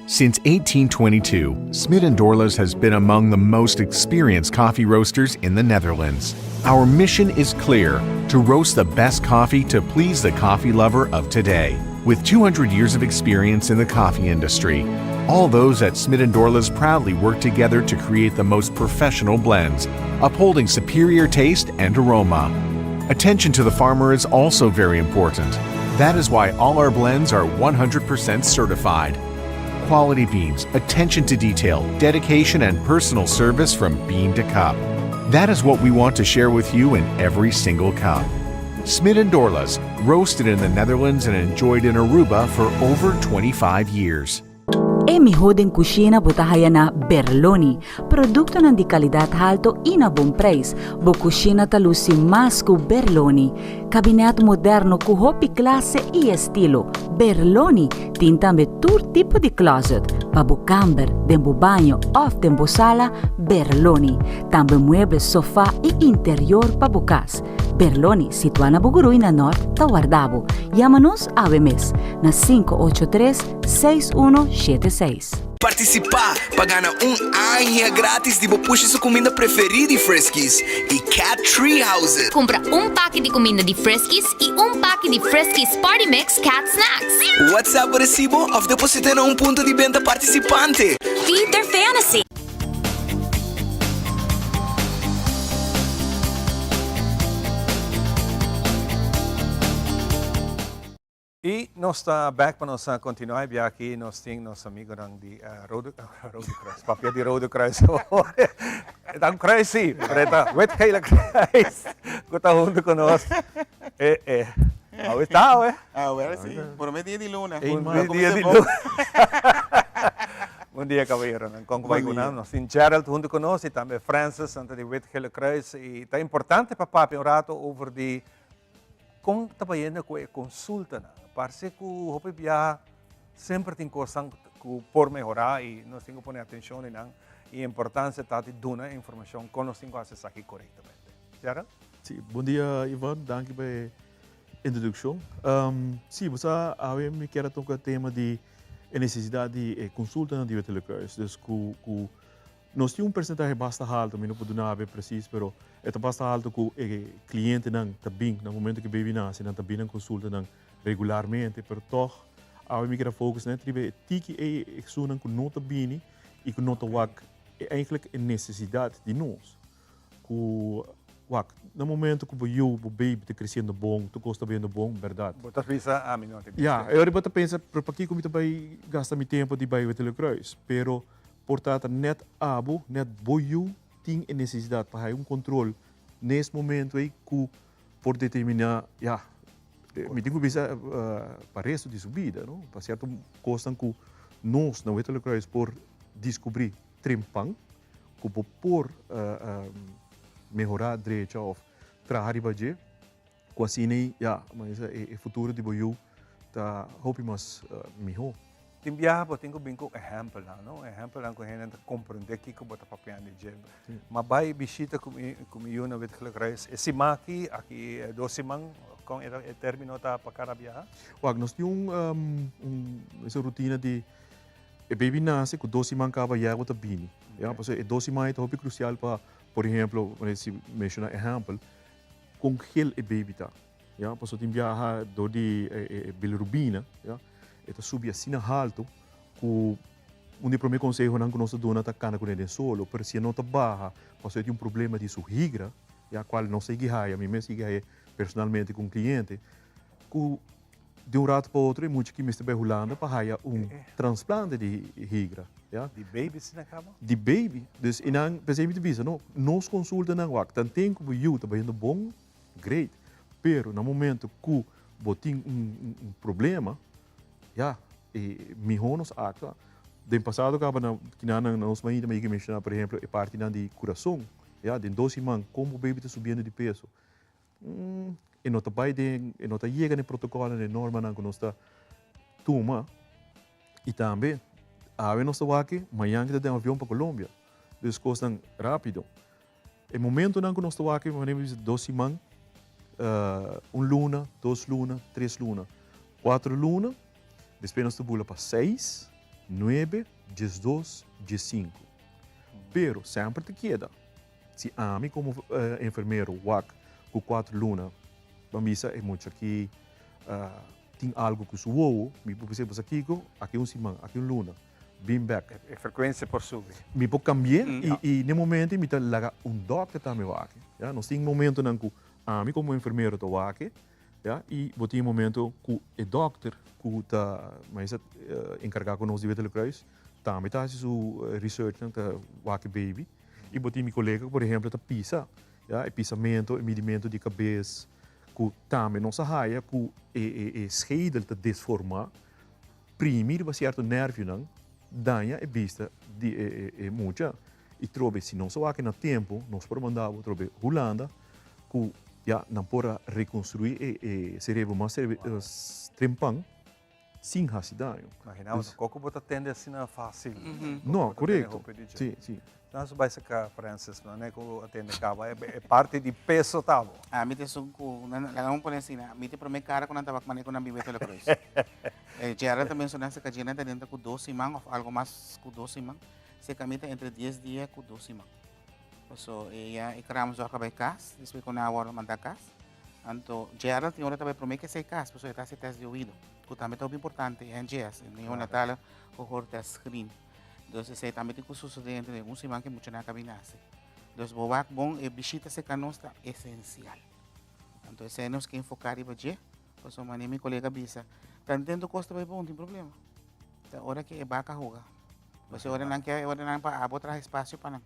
Since 1822, Smit and Dorlas has been among the most experienced coffee roasters in the Netherlands. Our mission is clear to roast the best coffee to please the coffee lover of today. With 200 years of experience in the coffee industry, all those at Smit and Dorlas proudly work together to create the most professional blends, upholding superior taste and aroma. Attention to the farmer is also very important. That is why all our blends are 100% certified. Quality beans, attention to detail, dedication, and personal service from bean to cup. That is what we want to share with you in every single cup. Smit and Dorlas, roasted in the Netherlands and enjoyed in Aruba for over 25 years. E mihó den kushina bo ta haya na Berloni. Produktonan di kalidat halto i na bon preis. Bo kushina ta lusi mas ku Berloni. Kabinèt moderno ku hopi klase i estilo. Berloni tin tambe tur tipo di closet pa bo kamber, den bo baño òf den bo sala, Berloni. Tambe mueble, sofá i interior pa bo kas. Berloni, situá na Bugurui na Nort, ta warda bo. Yama nos awe mes na 583 6176. Partisipá pa gana un aña gratis di bo pushi su kuminda preferí di Friskies i Cat Tree Houses. Kumpra un paki di kuminda di Friskies i un paki di Friskies Party Mix Cat Snacks. WhatsApp bo resibo òf deposit'é na un punto di benta partisipante. Feed their fantasy! I nos ta bek pa nos kontinuá e biaha aki. Nos tin nos amigonan di Rode Rode Kruis, papia di Rode Kruis awor. E ta un kruis sí, pero e ta Wit Gele Kruis ku ta huntu ku nos. E e awe ta awe. Awe sí, promé dia di luna. Promé dia di luna. Bon dia kabayeronan, kon ku bai ku nan? Nos tin Gerald huntu ku nos i tambe Francis, nan ta di Wit Gele Kruis i ta importante pa papia un rato over di Kon ta bayendo ku e konsultanan? Parse ku hopi biaha semper tin kosnan ku por mehorá i nos tin ku pone atenshon di nan i importansia ta di duna e informashon kon nos tin ku hasi esaki korektamente. Gerald? Sí, bon dia Ivan, danki pa e introdukshon. Sí, bo sa awe mi kier a toka tema di e nesesidat di e konsultanan di Wetelijk Huis. Dus ku ku Nos tin un persentahe basta halto, mi no por duna awe precies, pero e ta basta halto ku e klientenan ta bin na momento ku e baby nase, nan ta bin nan konsulta nan. regularmente, pero tòg awe mi kier a focus net riba e tiki ei esunnan ku no ta bini i ku no ta wak e eigenlijk e nesesidat di nos. Ku wak, na momento ku bo yu, bo baby ta kresiendo bon, tur kos ta bayendo bon, bèrdat. Bo ta bisa, ami no ta bisa. Ya, e ora bo ta pensa, pero pakiko mi ta bai gasta mi tempu di bai Wetele Kruis? Pero por ta ta nèt abo, nèt bo yu tin e nesesidat pa haya un kontrol nes momento ei ku por determiná, ya, mi tin ku bisa pa resto di su bida, no? Pa sierto kosnan ku nos na Wetele Kruis por diskubrí trempan ku bo por mehorá, drecha òf traha riba dje, ku asina ei, ya, e futuro di bo yu ta hopi mas mihó. Tin biaha bo tin ku bin ku ehèmpelnan, no? Ehèmpelnan ku hende ta komprendé kiko bo ta papiando di dje. Ma bai bishita ku mi ku mi yu na Wit Geluk Huis e siman aki, aki dos siman, kon e término ta pa kada biaha? Wak, nos tin un un rutina di E baby nace cu dos siman caba ya bo ta bini. Ya, pasobra e dos siman ei ta hopi crucial pa, por ehemplo, wanneer si menciona ehempel, con gel e baby ta. Ya, pasobra tin biaha door di e bilirubina, ya, e ta subi asina halto cu un di e prome consehonan cu nos ta duna ta cana cune den solo, pero si e no ta baha pasobra e tin un problema di su higra, ya, cual nos a yegi haya, mi mes a yegi haya personalmente cu un cliente, cu Di un rato pa otro e mucha ki mester bai Hulanda pa haya un transplante di higra, ya. Di baby asina kaba? Di baby. Dus e nan, p'esei mi ta bisa, no, nos konsultanan wak, tanten ku bo yu ta bayendo bon, great, pero na momento ku bo tin un un problema, ya, e mihó nos aktua. Den pasado kaba na kinanan na nos mainta mi a yega menshoná, por ehemplo, e partinan di kurason, ya, den dos siman kon bo baby ta subiendo di peso. E no ta bai den, e no ta yega na e protokòlnan, e normanan ku nos ta tuma. I tambe, awe nos ta wak, mañan ki ta den avion pa Colombia. Dus kosnan rápido. E momentonan ku nos ta wak, manera mi bisa, dos siman, un luna, dos luna, tres luna, kuater luna, despues nos ta bula pa seis, nuebe, diesdos, diesinku. Pero semper ta keda. Si ami komo enfermero wak ku kuater luna ban bisa e mucha aki tin algu ku su wowo, mi por bisa bo kiko, aki un siman, aki un luna, bin bek. E frekuensia por subi. Mi por kambi'é i n'e momento mi ta laga un dòkter tambe wak. Ya, nos tin momentonan ku ami komo enfermero ta wak ya, i bo tin momento ku e dòkter ku ta enkargá ku nos di Witte Kruis tambe ta hasi su researchnan, ta wak e baby. I bo tin mi kolega ku por ehemplo ta pisa, ya, e pisamento, e midimento di kabes, ku tambe nos a haya ku e e e schedel ta desformá, primi riba sierto nervionan, daña e bista di e e e mucha. I trobe si nos a wak na tempu, nos por manda bo trobe Hulanda ku ya nan por a rekonstruí e e serebro mas trempan. sin hasi daño. Imagina bo, koko bo ta tende asina fácil. No, korekto. Sí, sí. Nan su bai saka Francis, no ne ku atende kaba, e parti di peso ta bo. Ah, mi ta esun ku, laga mi pone asina, mi ta e prome kara ku nan tabak mane ku nan biba e Telekruis. Gerald ta menshoná seka dje nan ta dentro ku dos siman òf algu mas ku dos siman, seka mi ta entre dies dia ku dos siman. Paso e ya e kraamzorg a bai kas, despues ku nan a wòrdu manda kas. Anto Gerald tin ora ta bai prome ke esei kas pasobra e ta hasi test di oido ku tambe ta hopi importante e NGS, neonatale gehoortest screen. Dus esei tambe tin ku sosode entre un siman ku e muchanan a kabi nase. Dus bo wak bon e bishita serka nos ta esensial. Anto esei nos ke enfoká riba dje pasobra manera mi kolega a bisa tanten tur kos ta bai bon tin problema. Ta ora ke e baka hoga. Pasobra ora nan ke ora nan pa abo traha espasio pa nan.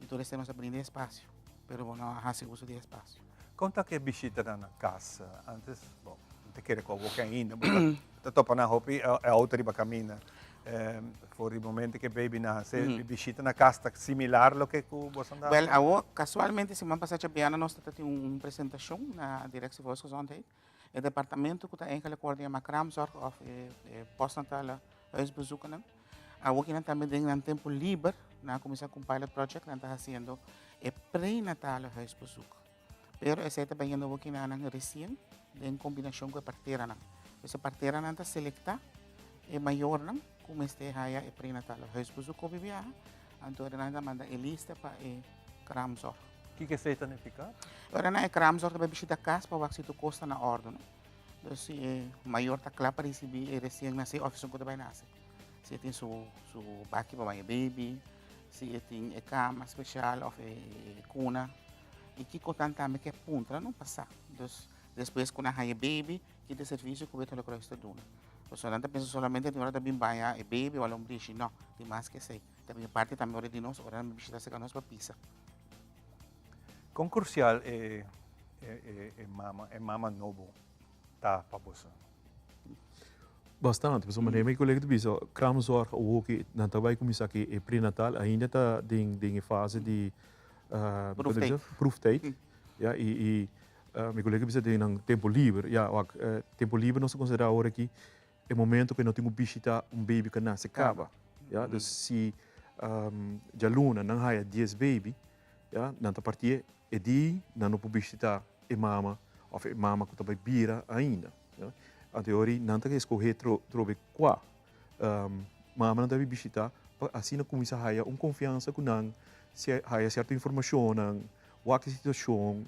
I tur esei nos a brinda e espasio, pero bo no a hasi uso di e espasio. Kon ta ku e bishitanan na kas? Antes, bo, mi ta kere ku awor ke ainda bo ta topa nan hopi e outo riba kaminda. For di momento ku e baby nase, e bishita na kas ta similar loke ku bo a Wèl, awor, kasualmente siman pasá djabièrnè nos ta tin un presentashon na Directie Volksgezondheid. E departamento ku ta eigenlijk wòrdu yamá kraamzorg òf e postnatale huisbezoekennan. Awor kinan tambe den nan tempu liber nan a kuminsá ku un pilot project, nan ta hasiendo e prenatale huisbezoek. Pero esei ta bayendo awor kinan nan resien den kombinashon ku e parteranan. Pues e parteranan ta selektá e mayornan ku mester haya e prenatale huisbezoek hopi biaha, anto nan ta manda e lista pa e kraamzorg. Kiko esei ta nifiká? Ora nan e kraamzorg ta bai bishita kas pa wak si tur kos ta na òrdu, no. Dus si e mayor ta kla pa risibí e resien nasé òf esun ku ta bai nase. Si e tin su su baki pa baña baby, si e tin e kama speshal òf e kuna. I kiko nan tambe ke puntra no pa sa. Dus despues ku nan haña e baby, ki ta e servisio ku Wit Gele Kruis ta duna. Pasobra nan ta pensa solamente tin ora ta bin baña e baby o lombrishi. No, tin mas ke esei. Ta bin e parti tambe ora di nos, ora nan bishita serka nos pa pisa. Kon krusial e e mama e mama nobo ta pa boso? Bastante, pasobra manera mi kolega ta bisa, kraamzorg awoki nan ta bai kuminsá ku e prenatal ainda ta den den e fase di Proeftijd. Proeftijd, ya, i i mi kolega bisa den nan tempo liber, ya wak tempo liber nos ta konsiderá awor aki e momento ku e no tin ku bishitá un baby ku a nase kaba, ya, dus si djaluna nan haya dies baby, ya, nan ta partié e di nan no por bishitá e mama òf e mama ku ta bai bira ainda, ya. Anto e ora ei nan ta eskohé trobe kua mama nan ta bai bishitá pa asina kuminsá haya un konfiansa ku nan, haya sierto informashonnan, wak e situashon,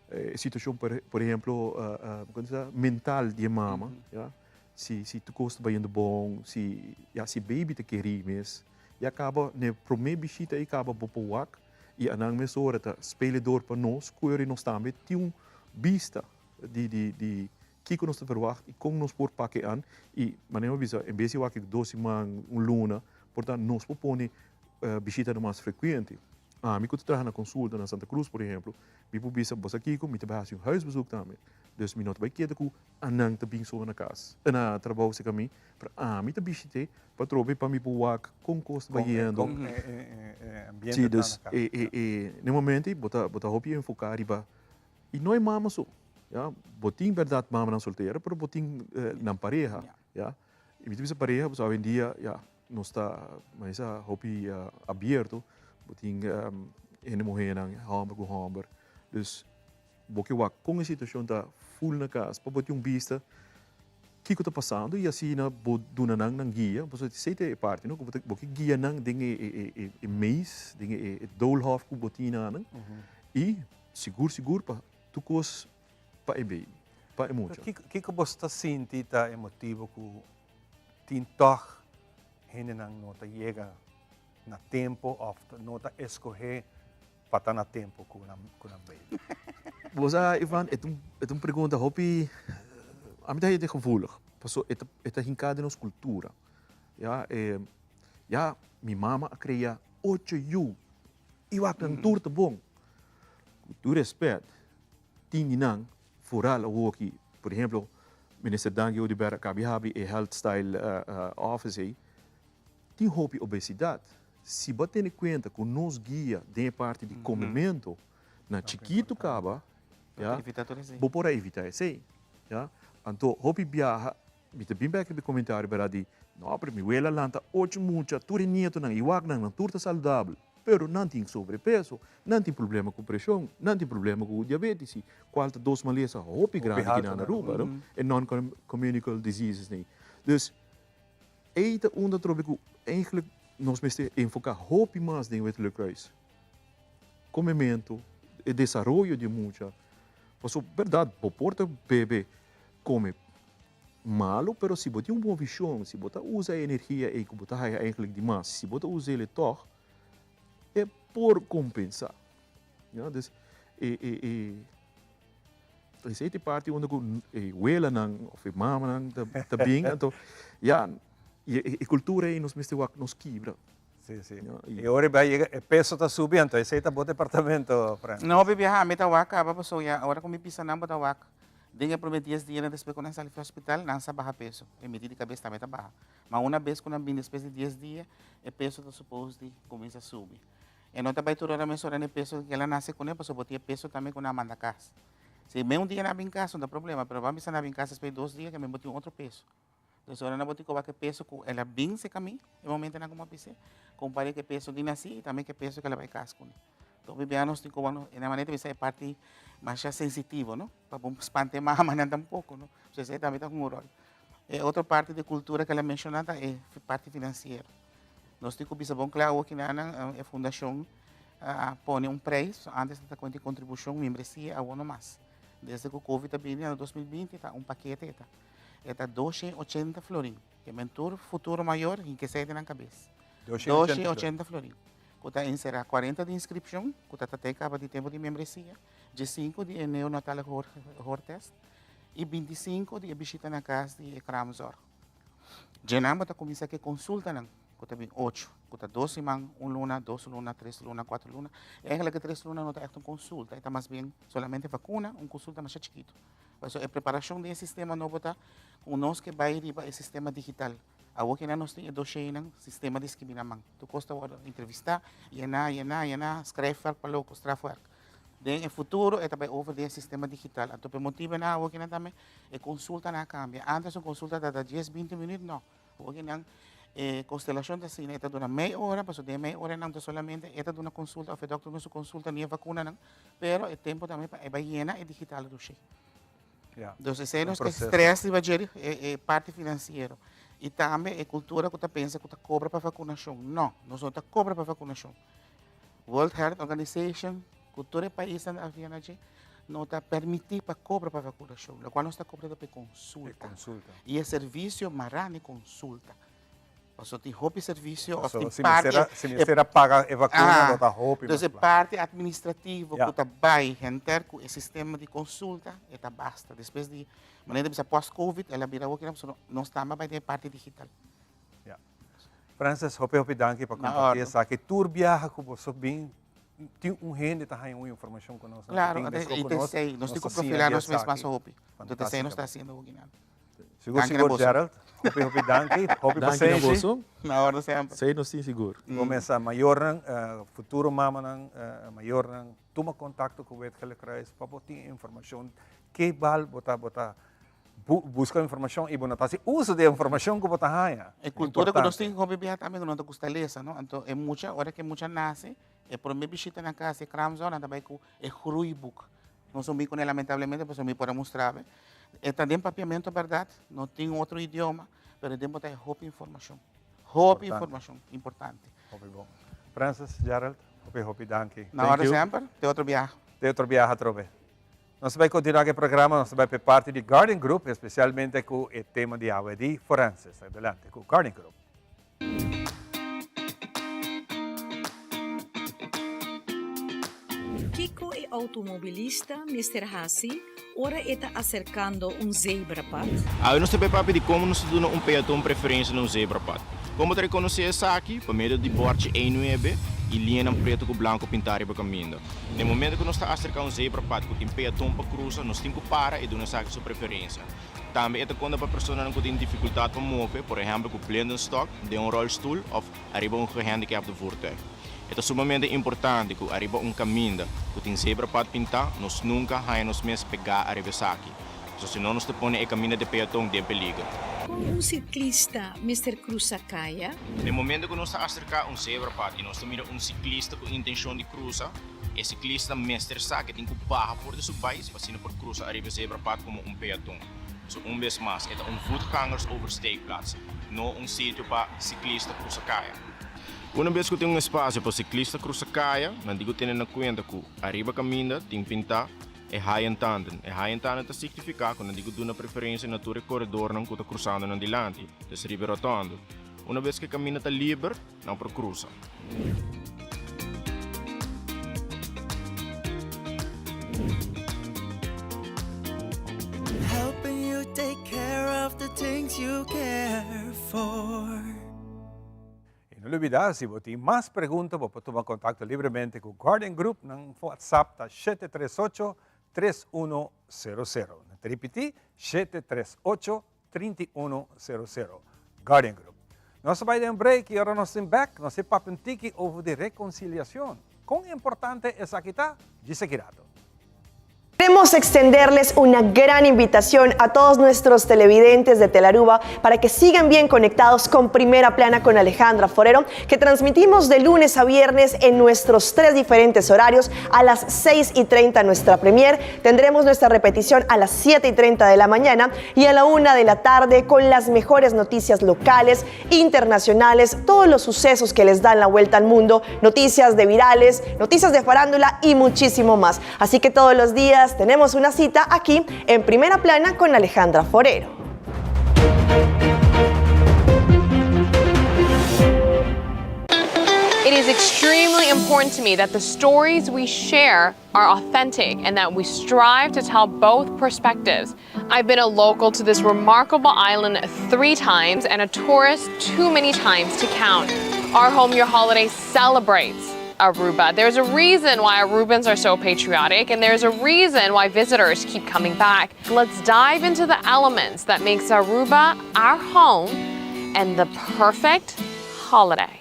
e situashon por ehemplo mental di e mama, ya, si si tur kos ta bayendo bon, si ya si baby ta kerí mes, ya kaba na e promé bishita ei kaba bo por wak i anan mesora ta spele dor pa nos ku ora nos tambe tin un bista di di di kiko nos ta verwagt i kon nos por pak e an i manera mi a bisa en bes di wak e dos siman un luna por ta nos por pone bishitanan mas frekuente. Ami ku ta traha na konsulta na Santa Cruz por ehemplo mi por bisa bo sa kiko mi ta bai hasi un huisbezoek tambe dus mi no ta bai keda ku anan ta bin solo na kas na trabou serka mi pero ami ta bishit'é pa trobe pa mi por wak kon kos ta bayendo. Kon e ambiente Sí ta na dus kas. e e e na e momento ei bo ta bo ta hopi enfoká riba i no e mama so ya bo tin bèrdat mamanan soltero pero bo tin nan pareha ya i mi ta bisa pareha pasobra awendia ya nos ta mester hopi abierto bo tin hende muhénan hòmber ku hòmber dus bo ke wak kon e situashon ta ful na kas pa bo tin un bista kiko ta pasando i asina bo duna nan nan guia pasobra esei ta e parti no ku bo ke guia nan den e maze den e doolhof ku bo tin nan i sigur sigur pa tur kos pa e baby pa e mucha. Kiko bo ta sinti ta e motibo ku tin tòg hendenan no ta yega na tempo òf no ta eskohé pa ta na tempo ku nan ku nan baby? Bo sa Ivan, e ta un e ta un pregunta hopi, ami ta hete gevoelig, paso e ta e ta hinká den nos kultura, ya, e ya mi mama a krea ocho yu i wak nan tur ta bon, ku tur respèt tin di nan Vooral awoki, por ehemplo, Minister Dangui Oduber a kabi habri e Health Style Office ei, tin hopi obesidad. Si bo a tene kuenta ku nos guia den e parti di komemento na chikitu kaba, ya, bo por a evita esei, ya. Anto hopi biaha mi ta bin bek riba e komentario bera di, no, pero mi wela lanta ocho mucha, tur e nietonan i wak nan, nan tur ta saludabel. Pero nan tin sobrepeso, nan tin problema cu presion, nan tin problema cu diabetes y cual ta dos malesa hopi grandi ki nan na Aruba, no? E non-communicable diseases nei. Dus, ey ta unda trobe cu eigenlijk nos mester enfoca hopi mas den Wit Gele Kruis. Comemento, e desaroyo di e mucha. Pasobra, berdad, bo por ta bebe, come Malo, pero si bo tin un bon vision, si bo ta usa e energia ei ku bo ta haya eigenlijk di mas, si bo ta us'el tòg, e por kompensá. Ya, dus e e e esei ta e parti unda ku e welanan òf e mamanan ta ta bin, anto ya, i e kultura ei nos mester wak nos kibra. Sí, sí. I ora bai yega e peso ta subi, anto esei ta bo departamento, Francis. No, hopi biaha mi ta wak kaba pasobra ya ora ku mi pisa nan bo ta wak. Den e prome dies dianan despues ku nan sali for hospital, nan sa baha peso. E midi di kabes tambe ta baha. Ma una bes ku nan bin despues di dies dia, e peso ta supos di kuminsa subi. E no ta bai tur ora mesora na e peso ku el a nase kuné, pasobra bo tin e peso tambe ku nan a manda kas. Si men un dia nan a bin kas no ta problema, pero ban bisa nan a bin kas despues di dos dia, ke men bo tin otro peso. Entonces ora nan bo tin ku wak e peso ku el a bin serka mi, e momentonan ku mi a bis'é, kompara ku e peso di nasi i tambe ku e peso ku el a bai kas kuné. Enton bibia nos tin ku wak nos, e na manera ta bisa e parti masha sensitivo, no? Pa bo spanta e mamanan tampoko, no? So esei tambe ta hunga un ròl. E otro parti di kultura ku el a menshoná ta e parti finansiero. Nos tin ku bisa bon kla awo kinanan e fundashon a pone un preis, antes ta kuenta e kontribushon, membresia, awo no mas. Desde ku Covid a bini na 2020 ta un pakete e ta. E ta 280 florin. Ke men tur futuro mayor hin ke esei den nan kabes. 280 florin. Ku ta enserá 40 di inskripshon, ku ta ta te kaba di tempu di membresia, 15 di e neonatale hoortest i 25 di e bishita na kas di e kraamzorg. Djenan bo ta kuminsá ku e konsultanan, ku ta bin ocho, ku ta dos siman, un luna, dos luna, tres luna, kuater luna. Eigenlijk e tres luna no ta ègt un konsulta, e ta mas bien solamente vakuna, un konsulta masha chikitu. Pasobra e preparashon den e sistema nobo ta ku nos ke bai riba e sistema digital. Awor kinan nos tin e dosheinan, sistema di skibi na man. Tur kos ta wòrdu entrevistá, yená, yená, yená, skrijfwerk pa loko, strafwerk. Den e futuro e ta bai over den e sistema digital. Anto pa e motibonan awor kinan tambe e konsultanan a kambia. Antes un konsulta ta ta dies, binti minüt, no. Awor kinan e konstelashon ta asina, e ta dura mei ora, pasobra den e mei oranan ta solamente e ta duna konsulta òf e dòkter duna su konsulta ni e vakunanan, pero e tempu tambe pa e bai yena e digital doshe. Dus esei nos ke stress riba dje e parti finansiero. I tambe e kultura ku ta pensa ku ta kobra pa vakunashon. No, nos no ta kobra pa vakunashon. World Health Organization ku tur e paisnan a via na dje no ta permití pa kobra pa vakunashon. Lokual nos ta kobra ta pa e konsulta. I e servisio mará na e konsulta. Pasobra tin hopi servisio òf tin parti. Si mester a paga e vakuna lo ta hopi mas. Dus e parti administrativo ku ta bai henter ku e sistema di konsulta e ta basta. Despues di manera di bisa post covid el a bira hopi pasobra nos tambe a bai den e parti digital. Ya. Francis hopi hopi danki pa komparti esaki. Tur biaha ku boso bin tin un hende ta haña un informashon ku nos no tin. Klaro, i ta esei. Nos tin ku profilá nos mes mas hopi. Entonces ta esei nos ta hasiendo hopi nan. Sigur sigur Gerald, hopi hopi danki, hopi pasenshi. Na orde semper. Sei nos tin sigur. Comesa mayornan, futuro mamanan, mayornan, tuma contacto cu Wit Gele Kruis pa bo tin informacion ke bal bo ta bo ta busca informacion y bo no ta haci uso di e informacion cu bo ta haya. E cultura cu nos tin hopi biaha tambe cu no ta gusta lesa no, anto e mucha ora cu e mucha nace e prome bishita na cas e kraamzorg nan ta bay cu e groeiboek. Nos no bin kuné lamentablemente pasobra mi por a mustra bo. E ta den papiamento bèrdat, no tin otro idioma, pero den bo ta hopi informashon. Hopi informashon importante. Hopi bon. Francis, Gerald, hopi hopi danki. Na orde semper, te otro biaha. Te otro biaha atrobe. Nos ta bai kontinuá ku e programa, nos ta bai pa e parti di Guardian Group, espesialmente ku e tema di awe di Forenses. Adelante ku Guardian Group. Kiko e outomobilista mester hasi ora e ta aserkando un zebrapad? Awe nos ta bay papia di como nos ta duna un peaton preferencia na un zebrapad. Como ta reconoce esaki? Pa medio di borchi E nuebe y liñanan preto cu blanco pinta riba caminda. Na e momento cu nos ta acerca un zebrapad cu tin peaton pa cruza, nos tin cu para y duna esaki su preferencia. Tambe e ta konta pa personanan ku tin difikultat pa move, por ehèmpel ku blindenstok, den un ròlstul òf ariba un gehandikapte voertuig. E ta sumamente importante ku ariba un kaminda ku tin zebrapad pintá, nos nunka haña nos mes pegá ariba esaki, pasobra si no nos ta pone e kaminda di peaton den peliger. Kon un siklista mester krusa kaya? Na e momento ku nos ta aserká un zebrapad i nos ta mira un siklista ku intenshon di krusa, E siklista mester sa ke tin ku baha for di su bais pa asina por krusa ariba e zebrapad komo un peaton. So un bes mas, e ta un voetgangersoversteekplaats, no un sitio pa siklista krusa kaya. Una bes ku tin un espasio pa siklista krusa kaya, nan tin ku tene na kuenta ku ariba kaminda tin pintá e haaientanden. E haaientanden ta signifiká ku nan tin ku duna preferensia na tur e koredornan ku ta krusando nan dilanti, des riba e rotondo. Una bes ku e kaminda ta liber, Nan por cruza. Helping you take care of the things you care for. Y no lubida, si bo tin mas pregunta bo por tuma contacto libremente cu Guardian Group, nan WhatsApp ta 738 3100. Ta ripiti, 738 3100. Guardian Group. Nos ta bai den break y ora nos tin bek, nos ta papia un tiki over di reconciliacion. Con importante esaki ta? Djis aki rato. Queremos extenderles una gran invitación a todos nuestros televidentes de Telaruba para que sigan bien conectados con Primera Plana con Alejandra Forero, que transmitimos de lunes a viernes en nuestros tres diferentes horarios a las 6 y 30 nuestra premier. Tendremos nuestra repetición a las 7 y 30 de la mañana y a la 1 de la tarde con las mejores noticias locales, internacionales, todos los sucesos que les dan la vuelta al mundo, noticias de virales, noticias de farándula y muchísimo más. Así que todos los días. tenemos una cita aquí en Primera Plana con Alejandra Forero. It is extremely important to me that the stories we share are authentic and that we strive to tell both perspectives. I've been a local to this remarkable island three times and a tourist too many times to count. Our Home Your Holiday celebrates Aruba. There's a reason why Arubans are so patriotic and there's a reason why visitors keep coming back. Let's dive into the elements that makes Aruba our home and the perfect holiday.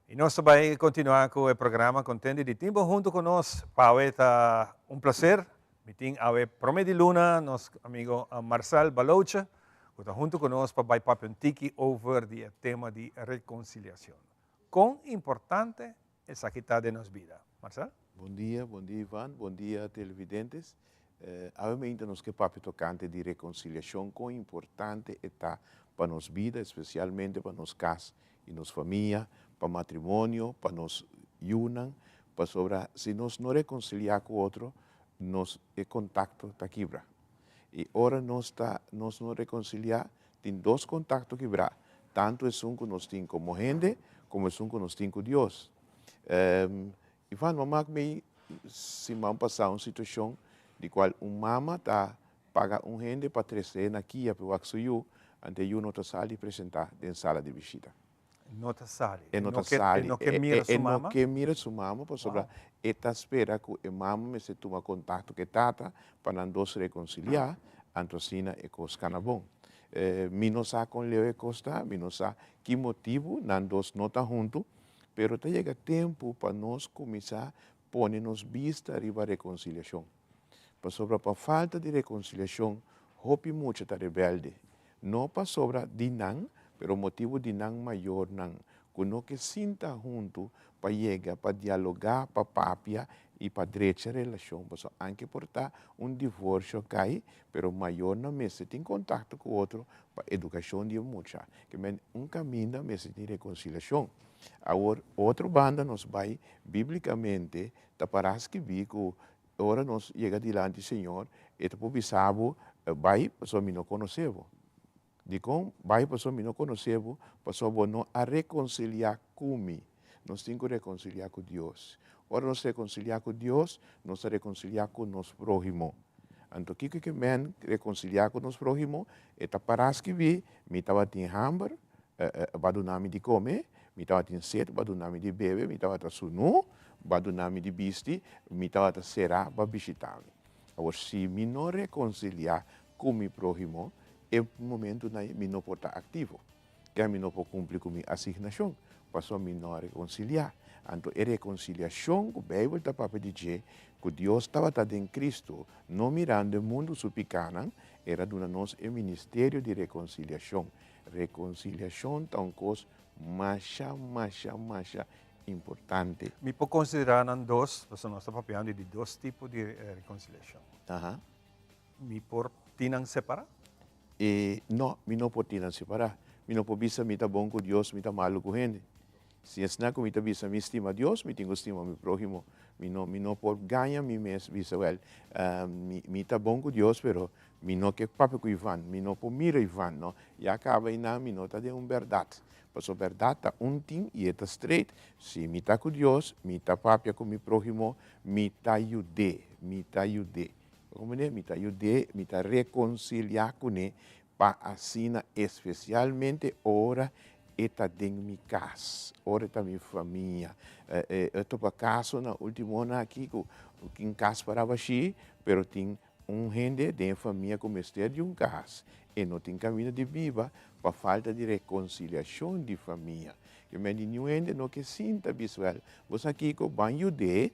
Y nos ta bay continua cu e programa Contenti di Timpo hunto cu nos. Pa awe ta un placer. Mi tin awe prome di luna nos amigo Marcel Baloche cu ta hunto cu nos pa bay papia un tiki over di e tema di reconciliacion. Con importante esaki ta den nos bida. Marcel? Bon dia, bon dia Ivan, bon dia televidentes. Awe meinta nos ke papia tokante di rekonsiliashon, kon importante e ta pa nos bida, espesialmente pa nos kas i nos famia, pa matrimonio, pa nos yunan, pasobra si nos no rekonsiliá ku otro, nos e kontakto ta kibra. I ora nos ta nos no rekonsiliá, tin dos kontakto kibrá, tantu esun ku nos tin komo hende, komo esun ku nos tin ku Dios. Ivan, m'a mak mi siman pasá un situashon di kual un mama ta paga un hende pa tres'é na kia pa e wak su yu, ante e yu no ta sali presentá den sala di bishita. No ta sali. E no ta sali. E no ke mira su mama? E no ke mira su mama pasobra e ta spera ku e mama mester tuma kontakto ku e tata pa nan dos rekonsiliá, anto asina e kos kana bon. Mi no sa kon leu e kos ta, mi no sa ki motibu nan dos no ta huntu, Pero ta yega tempu pa nos kuminsá pone nos bista riba rekonsiliashon. Pasobra pa falta di rekonsiliashon hopi mucha ta rebelde, no pasobra di nan, pero motibu di nan mayornan ku no ke sinta huntu pa yega pa dialogá, pa papia i pa drecha relashon. Pasobra anke por ta un divorsio kai, pero mayornan mester tin kontakto ku otro pa edukashon di e mucha. Ke men un kaminda mester tin rekonsiliashon. Awor, otro banda nos bai bíblikamente ta pará skibí ku ora nos yega dilanti Señor, e ta por bisa bo, Bai, pasobra mi no konosé bo. Dikon? Bai, pasobra mi no konosé bo, pasobra bo no a rekonsiliá ku mi. Nos tin ku rekonsiliá ku Dios. Ora nos rekonsiliá ku Dios, nos ta rekonsiliá ku nos próhimo. Anto kiko ke men rekonsiliá ku nos próhimo? E ta pará skibí, Mi tabatin hamber, bo a duna mi di kome, mi tabatin set, bo a duna mi di bebe, mi tabata sunú, bo a duna mi di bisti, mi tabata será, bo a bishitá mi. Awor, si mi no rekonsiliá ku mi próhimo, e momentunan ei mi no por ta aktivo. Ke mi no por kumpli ku mi asignashon, pasobra mi no a rekonsiliá. Anto e rekonsiliashon ku Beibel ta papia di dje, ku Dios tabata den Kristu, no mirando e mundu su pikánan, El a duna nos e ministerio di rekonsiliashon. Rekonsiliashon ta un kos masha, masha, masha importante. Mi por konsiderá nan dos, pasobra nos ta papiando di dos tipo di rekonsiliashon. Mi por tin nan separá? E, no, mi no por tin nan separá. Mi no por bisa mi ta bon ku Dios, mi ta malu ku hende. Si esnan ku mi ta bisa mi stima Dios, mi tin ku stima mi próhimo. Mi no, mi no por gaña mi mes bisa, wèl, mi, mi ta bon ku Dios, pero mi no ke papia ku Ivan, mi no por mira Ivan, no. Ya kaba einan mi no ta den un bèrdat. Pasobra bèrdat ta un tin i e ta straight. Si mi ta ku Dios, mi ta papia ku mi próhimo, mi ta yud'é, mi ta yud'é. Bo komprendé? Mi ta yud'é, mi ta rekonsiliá kuné pa asina espesialmente ora e ta den mi kas, ora e ta mi famia. E topa kasonan ultimonan aki ku tin kas para bashí, pero tin un hende den e famia ku mester di un kas. E no tin kaminda di biba pa falta di rekonsiliashon di famia. Ke men di niun hende no ke sinta bisa wèl, bo sa kiko, ban yud'é,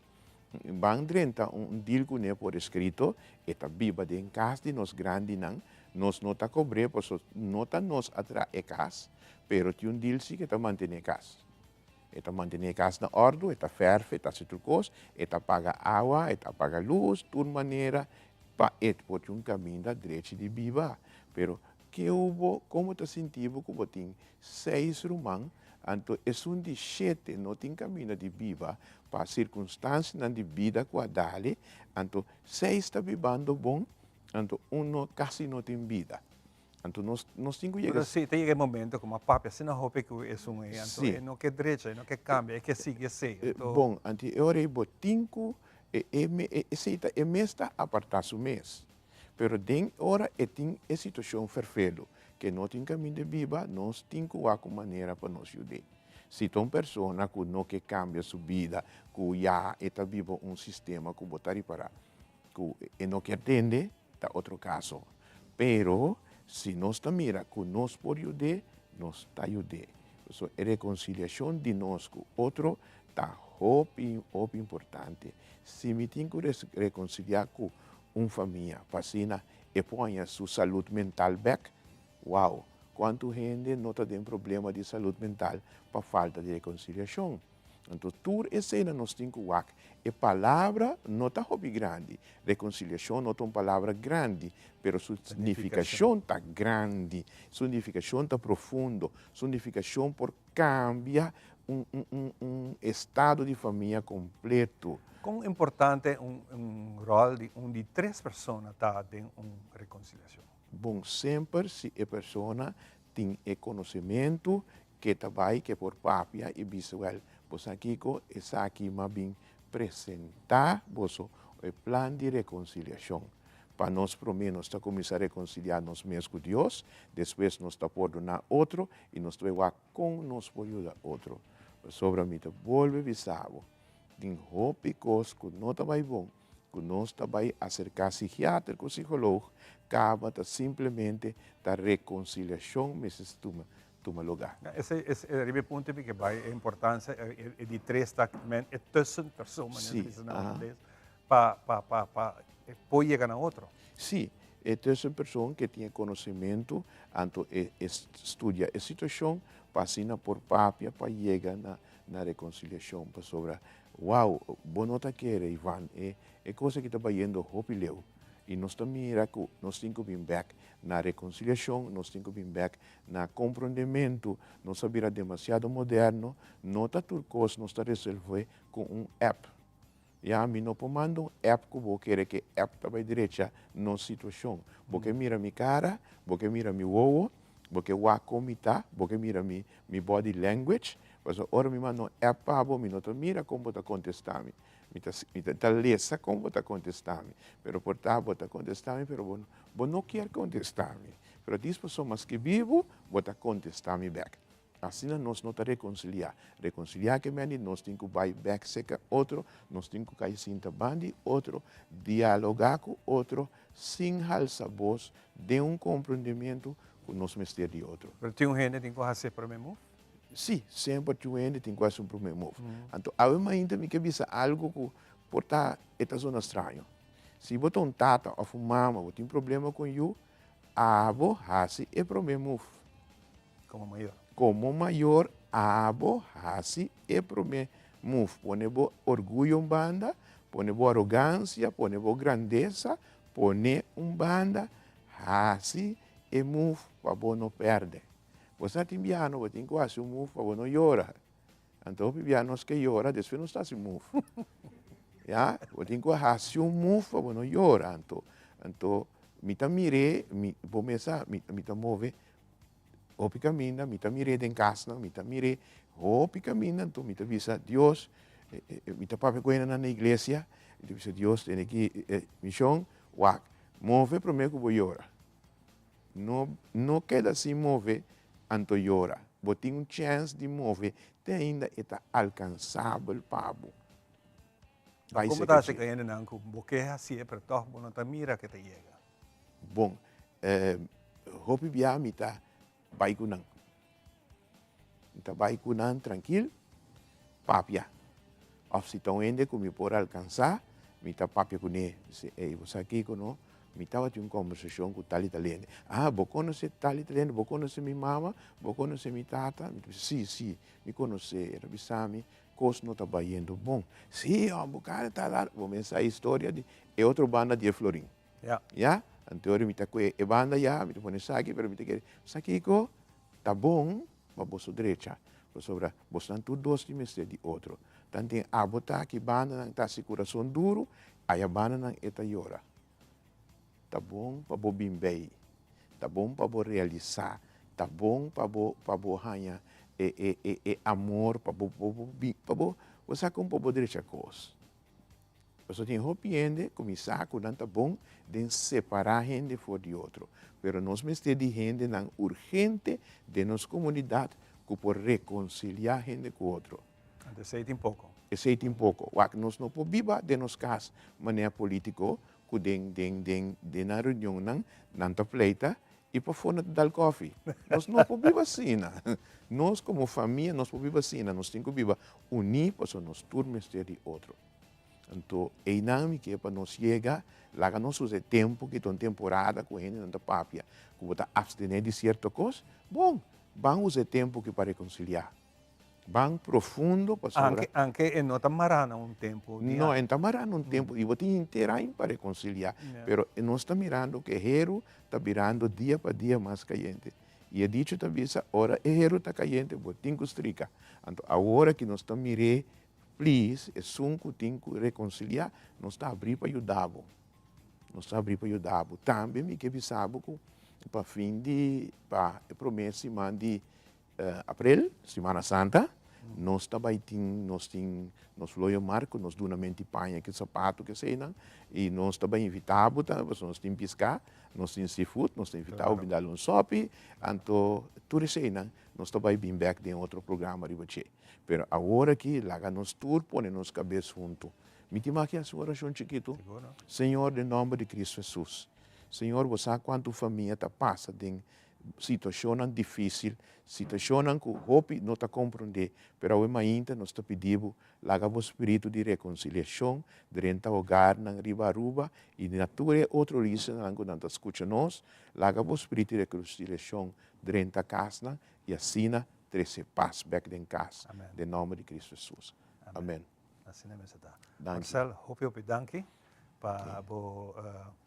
ban drenta un deal kuné por eskrito, e ta biba den kas di nos grandinan, nos no ta kobr'é paso no ta nos a traha e kas, pero tin un deal si ke ta mantené e kas. E ta mantené e kas na òrdu, e ta fèrf, e ta hasi tur kos, e ta paga awa, e ta paga lus, tur manera pa e por tin un kaminda drechi di biba. Pero ke bo, komo ta sinti bo ku bo tin seis ruman, anto esun di shete no tin kaminda di biba pa sirkunstansianan di bida ku a dale, anto seis ta bibando bon, anto un no kasi no tin bida. Anto nos nos tin ku yega. Pero si ta yega e momento ku m'a papia asina hopi ku esun ei, anto e no ke drecha, e no ke kambia, e ke sigui esei, anto. Bon, anto e ora ei bo tin ku e e esei ta e mes ta apartá su mes. Pero den ora e tin e situashon ferfelu, ke no tin kaminda di biba, nos tin ku wak un manera pa nos yud'é. Si ta un persona ku no ke kambia su bida, ku ya e ta biba un sistema ku bo ta ripará ku e no kier tende, ta otro kaso. Pero si nos ta mira ku nos por yud'é, nos ta yud'é. Pasobra e rekonsiliashon di nos ku otro ta hopi, hopi importante. Si mi tin ku rekonsiliá ku un famia pa asina e por haña su salud mental bèk, wou, kuantu hende no ta den problema di salud mental pa falta di rekonsiliashon? Anto tur eseinan nos tin ku wak. E palabra no ta hopi grandi. Rekonsiliashon no ta un palabra grandi, pero su nifikashon ta grandi. Su nifikashon ta profundo. Su nifikashon por kambia un un un estado di famia kompleto. Kon importante un un ròl di un di tres persona ta den un rekonsiliashon? Bon, semper si e persona tin e konosementu Ke ta bai ke por papia i bisa wèl, bo sa kiko? Esaki m'a bin presentá boso e plan di rekonsiliashon. Pa nos promé nos ta kuminsá rekonsiliá nos mes ku Dios, despues nos ta pordoná otro i nos ta bai wak kon nos por yuda otro. Pasobra mi ta bolbe bisa bo, tin hopi kos ku no ta bai bon, ku nos ta bai aserká sigiater ku sikoloog, kaba ta simplemente ta rekonsiliashon mester tuma tuma lugá. Esei es riba e punto mi ke bai e importancia e di tres ta men e tussenpersoon manera ta bisa na hulandes pa pa pa pa e por yega na otro. Sí, e tussenpersoon ke tin e konosementu anto e e studia e situashon pa asina por papia pa yega na na rekonsiliashon pasobra wow bo no ta kere Ivan e e kos aki ta bayendo hopi leu i nos ta mira ku nos tin ku bin bek na rekonsiliashon nos tin ku bin bek Na komprondementu, nos a bira demasiado moderno, no ta tur kos nos ta resolvé ku un app. Ya, mi no por manda un app ku bo kere ku e app ta bai drecha nos situashon. Bo ke mira mi kara, bo ke mira mi wowo, bo ke wak kon mi ta, bo ke mira mi mi body language, pasobra ora mi manda un app pa bo, mi no ta mira kon bo ta kontestá mi. Mi ta mi ta lesa kon bo ta kontestá mi, pero por ta bo ta kontestá mi pero bo bo no kier kontestá mi. Pero dis pasobra mas skibi bo, bo ta kontestá mi bèk. Asina nos no ta rekonsiliá. Rekonsiliá ke mende nos tin ku bai bèk serka otro, nos tin ku kai sinta banda di otro, dialogá ku otro sin halsa bos den un komprondementu ku nos mester di otro. Pero tin un hende tin ku hasi e promé move? Sí, semper tin un hende tin ku hasi un promé move. Anto awe mainta mi ke bisa algu ku por ta e ta zona straño. Si bo ta un tata òf un mama, bo tin problema ku un yu, Abo hasi e promé move. Komo mayor. Komo mayor abo hasi e promé move. Pone bo orguyo un banda, pone bo arogansia, pone bo grandesa, pone un banda, hasi e move pa bo no pèrdè. Bo sa tin biaha no bo tin ku hasi un move pa bo no yora. Anto hopi bia nos ke yora, despues nos ta hasi move. Ya, bo tin ku hasi un move pa bo no yora. Anto, anto mi ta mir'é, mi, bo mes sa, mi, mi ta move hopi kaminda, mi ta mir'é den kasnan, mi ta mir'é hopi kaminda, anto mi ta bisa Dios, mi ta papia ku hendenan na iglesia, mi ta bisa Dios, tene ki mishon, wak, move promé ku bo yora. No, no keda sin move, anto yora. Bo tin un chèns di move te ainda e ta alkansabel pa bo. Bai Como ta haci hendenan cu bo ke hacié pero toch bo no ta mira ke ta yega? Bon, eh, Hopi bia mi ta bai ku nan. Mi ta bai ku nan trankil, papia. Òf si ta un hende ku mi por alkansá, mi ta papia kuné. Mi si, ey, bo sa kiko no? Mi tabatin un kòmbersashon ku tal i tal hende. Ah, bo konosé tal i tal hende? Bo konosé mi mama? Bo konosé mi tata? Mi ta bisa, sí, sí, mi konosé. E ta bisa mi, kos no ta bayendo bon. Sí, hòmber, kada tal tal. Bo mester sa e historia di e otro banda di e florin. Ya. Ya? Anto ora mi ta kue e banda ya, mi ta pone esaki, pero mi ta kere, sa kiko? Ta bon pa boso drecha, pasobra bosnan tur dos tin mester di otro. Tanten abo ta aki bandanan ta hasi kurason duru, aya bandanan e ta yora. Ta bon pa bo bin bei, ta bon pa bo realisá, ta bon pa bo pa bo haña e e e e amor, pa bo bo bo bin pa bo bo sa kon pa bo drecha kos. Pasobra tin hopi hende ku mi sa ku nan ta bon den separá hende for di otro. Pero nos mester di hendenan urgente den nos komunidat ku por rekonsiliá hende ku otro. Anto esei tin poko. Esei tin poko. Wak, nos no por biba den nos kas manera polítiko ku den den den den nan reunionnan nan ta pleita i pafó nan ta dal kòfi. Nos no por biba asina. Nos komo famia nos por biba asina. Nos tin ku biba uní pasobra nos tur mester di otro. Anto einan mi ke pa nos yega, laga nos usa e tempu ki ta un temporada ku hendenan ta papia ku bo ta abstené di sierto kos, bon, ban usa e tempu ki pa rekonsiliá. Ban profundo pasobra. Anke, anke e no ta mará na un tempu di No, e no ta mará na un tempu i bo tin henter aña pa rekonsiliá. Pero nos ta mirando ku e heru ta birando dia pa dia mas kayente. I e dicho ta bisa, ora e heru ta kayente bo tin ku strika. Anto awor aki nos ta mir'é Please, esun ku tin ku rekonsiliá, nos ta abrí pa yuda bo. Nos ta abrí pa yuda bo. Tambe mi ke bisa bo ku pa fin di, pa e promé siman di aprel, Simana Santa, nos ta bai tin, nos tin nos Loyo Mar ku nos duna menti paña ke sapato ke eseinan, i nos ta bai invitá bo tambe pasobra nos tin piská, nos tin seafood, nos ta invitá bo bin dal un sòpi, anto tur eseinan nos ta bai bin bèk den otro programa riba dje. Pero awor aki laga nos tur pone nos kabes huntu. Mi tin maki hasi un orashon chikitu? Señor, den nòmber di Kristu Hesus, Señor, bo sa kuantu famia ta pasa den situashonnan difísil, situashonnan ku hopi no ta komprondé, pero awe mainta nos ta pidi bo, laga bo spiritu di rekonsiliashon drenta hogarnan riba Aruba i na tur e otro islanan ku nan ta skucha nos, laga bo spiritu di rekonsiliashon drenta kasnan i asina trese pas bek den kas den nomber di Cristo Jesus. Amen. Asina mester ta. Danki. Marcel, hopi hopi danki pa bo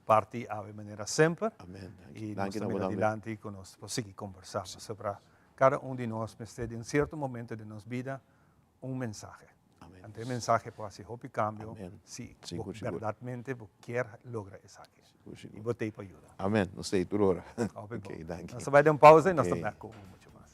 parti awe manera semper. Amen. I nos Danki ta na bo mira tambe. dilanti ku nos por sigui kombersá pasobra kada un di nos mester den sierto momento den nos bida un mensahe. Amen. Anto e mensahe por hasi hopi kambio Amen. si bo Sigur, sigur. bèrdatmente bo kier logra esaki. Sigur, sigur. I bo t'ei pa yuda. Amen. Nos t'ei tur ora. Hopi bon. Ok, danki. Nos ta bai den un pausa i nos ta Ok. bèk ku muchu mas.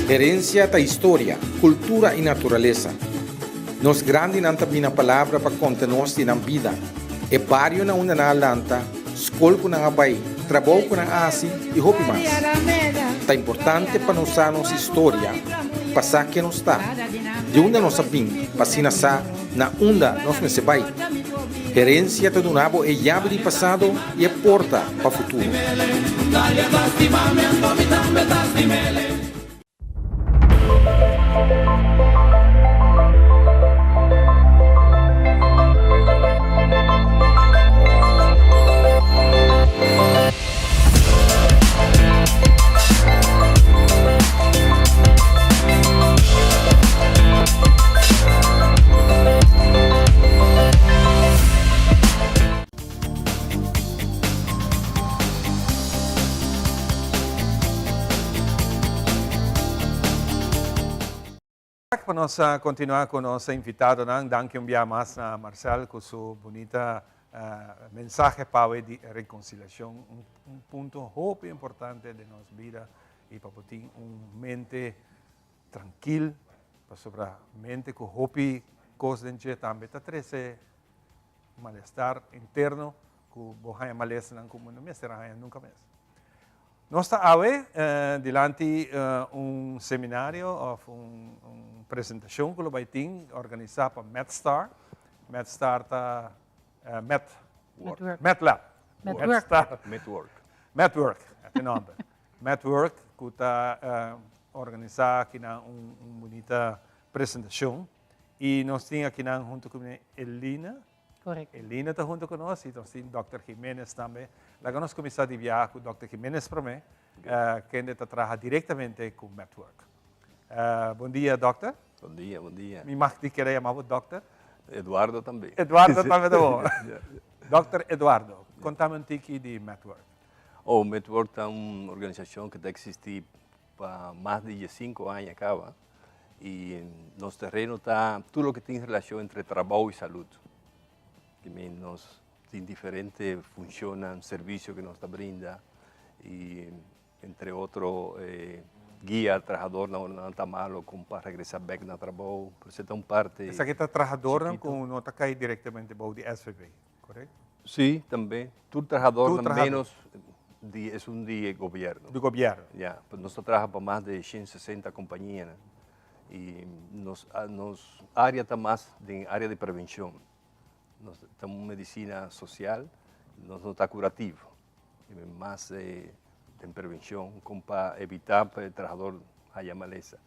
Herencia ta historia, cultura y naturalesa. Nos grandinan ta bina palabra pa conta nos di nan bida, e bario na unda nan a lanta, scol cu nan a bay, trabou cu nan a haci y hopi mas. Ta importante pa nos sa nos historia, pa sa ken nos ta, di unda nos a bin pa asina sa na unda nos mester bai. Herencia ta duna bo e yabi di pasado y e porta pa futuro. pa nos kontinuá ku nos invitadonan. Danki un bia mas na Marcel ku su bunita mensahe pawe di rekonsiliashon, un punto hopi importante den nos bida i pa bo tin un mente trankil, pasobra mente ku hopi kos den dje tambe ta trese malestar interno ku bo haña malesanan ku bo no mester a haña nunka mes. Nos ta awe dilanti un seminario òf un presentashon ku lo bai tin organisá pa MedStar. MedStar ta Med MedLab. MedWork. MedWork. MedWork, e nòmber. MedWork ku ta organisá akinan un bunita presentashon. I nos tin akinan huntu ku mi Elina. Correcto. Elina ta hunto cu nos y nos tin Dòkter Jimenez tambe. Laga nos cuminsa di biaha cu Dòkter Jimenez prome, kende ta traha directamente cu Medwork. Bon dia, Dòkter. Bon dia, bon dia. Mi mag di kere yama bo Dòkter? Eduardo tambe. Eduardo tambe ta bon. Dòkter Eduardo, contami un tiki di Medwork. Oh, Medwork ta un organisacion cu ta existi pa mas di diescinco aña caba. Y nos terreno ta tur loke tin relacion entre trabou y salud. Ki men nos tin diferente funcionnan, servicio que nos ta brinda y entre otro guia trahadornan ora nan ta malo con pa regresa bek na trabou. Pero esey ta un parte Esaki ta trahadornan cu no ta cay directamente bou di SVB, correcto? Sí, tambe. Tur trahadornan menos di esun di e gobierno. Di gobierno. Ya, pues nos ta traha pa mas de shen sesenta compañianan y nos nos area ta mas den area di prevencion. Nos ta un medicina social, nos no ta curativo. Mas den prevencion con pa evita pa e trahador haya malesa.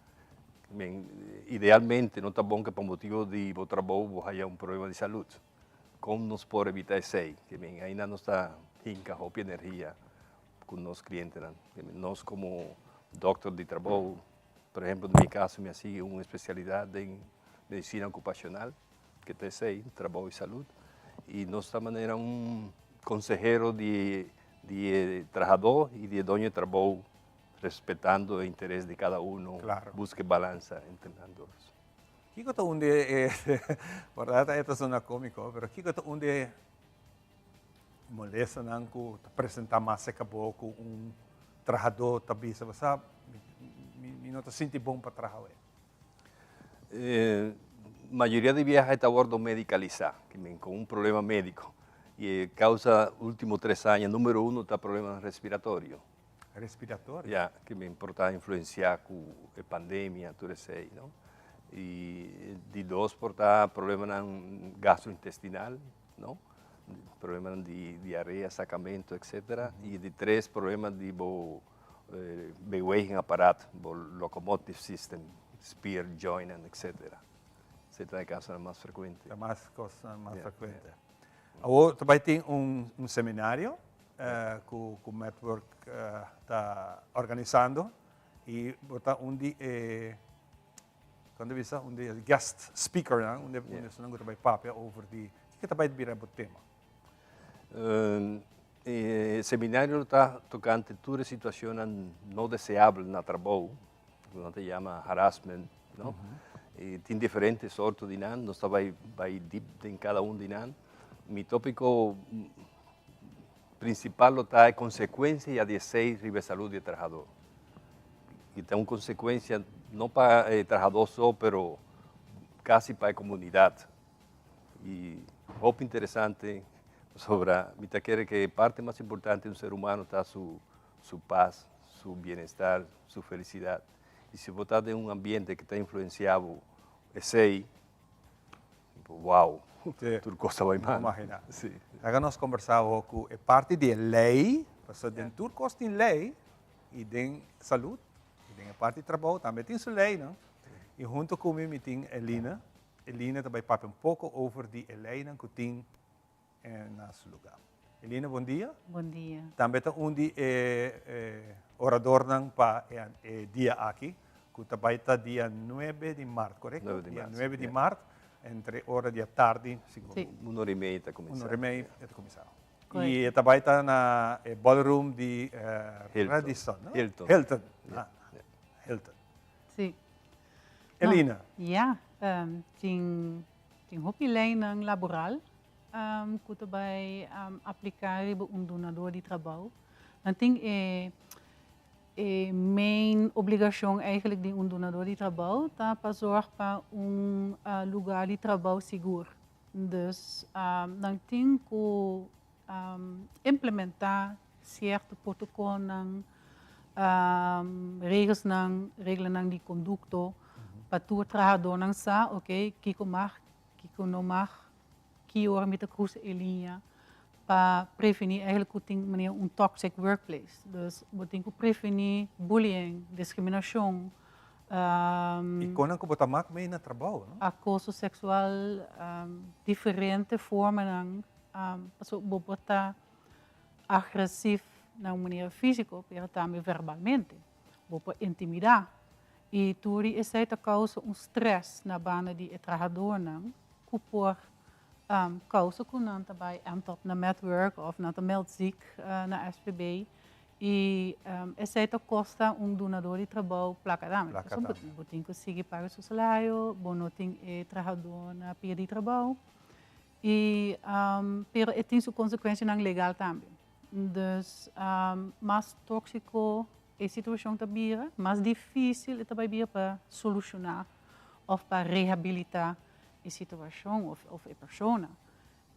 Idealmente no ta bon ke pa motibo di bo trabou bo haya un problema di salud. Kon nos por evita esei? Ke men ainda nos ta hinka hopi energia ku nos klientenan. Ke men nos komo dòkter di trabou, por ehempel den mi kaso mi a sigui un espesialidat den medisina okupashonal, ke ta esei, trabou i salud. I nos ta manera un konsehero di di e trahadó i di e doño di trabou, respetando e interes di kada uno, buska e balansa entre nan dos. Kiko ta un di e, berdad e ta sona komiko, pero kiko ta un di e molestanan ku ta presenta mas serka bo ku un trahadó ta bisa, bo sa, mi no ta sinti bon pa traha awe? Mayoria di biaha e ta wòrdu medikalisá, ku un problema médiko. I e kousa último tres aña número uno ta problemanan respiratorio. Respiratorio? Ya, ke men por ta influenciá ku e pandemia, tur esei, no? I di dos por ta problemanan gastrointestinal, no? Problemanan di diarea, sakamento, etcetera. I di tres problema di bo bewegingapparaat, bo locomotive system, spier, jointnan, etcetera. Esei ta e kasonan mas frekuente. Ta mas kosnan mas frekuente. Awor ta bai tin un seminario ku ku Medwork ta organisando i bo ta un di e kon ta bisa un di e guest speakernan, un di esunnan ku ta bai papia over di kiko ta bai bira bo tema? E seminario lo ta tokante tur e situacionnan no deseabel na trabou, ku nan ta yama harassment, no? I tin diferente sorto di nan, nos ta bai bai dip den kada un di nan. Mi tópiko principal lo ta e consecuencia ya di esey riba e salud di e trahador. Y ta un consecuencia no pa e trahador so, pero casi pa e comunidad. Y hopi interesante pasobra mi ta kere ke e parte mas importante di un ser humano ta su su paz, su bienestar, su felicidad. Y si bo ta den un ambiente ke ta influencia bo esey, Wow, tur kos ta bai mal. Imagina. Si. Laga nos kombersá awor ku e parti di e lei, pasobra den tur kos tin lei, i den salud, i den e parti di trabou tambe tin su leinan. I hunto ku mi mi tin Elina. Elina ta bai papia un poko over di e leinan ku tin na su lugá. Elina, bon dia. Bon dia. Tambe ta un di e oradornan pa e dia aki, ku ta bai ta dia nuebe di mart, korekto? Nuebe di mart. Dia nuebe di mart, entre ora di atardi. Si. Un ora i mei ta kuminsá. Un ora i mei e ta kuminsá. I e ta bai ta na e ballroom di Radisson, no? Hilton. Hilton. Hilton. Si. Elina. Ja, tin tin hopi leynan laboral cu ta bay aplica riba un dunador di trabou. Nan tin e e main obligacion eigenlijk di un dunador di trabou ta pa zorg pa un lugar di trabou sigur. Dus nan tin cu implementa cierto protocolnan, regelsnan, reglanan di conducto pa tur trahadornan sa, ok, kico mag, kico no mag, ki ora mi ta cruza e liña pa preveni eigenlijk cu tin manera un toxic workplace. Dus bo tin cu preveni bullying, discriminacion, Y con nan cu bo ta mak mee na trabou, no? Acoso sexual, diferente formanan, pasobra bo por ta agresief na un manera fisico, pero tambe verbalmente. Bo por intimida. Y tur di esey ta causa un stress na banda di e trahadornan cu por causa cu nan ta bay end up na metwerk of nan ta meld ziek na SVB. Y esey ta costa un dunador di trabou placa tambe. Placa Pasobra tambe. bo tin cu sigui paga su salario, bo no tin e trahador na pia di trabou. Y pero e tin su consecuencianan legal tambe. Dus mas toxico e situacion ta bira, mas dificil e ta bay bira pa soluciona of pa rehabilita e situacion of e persona.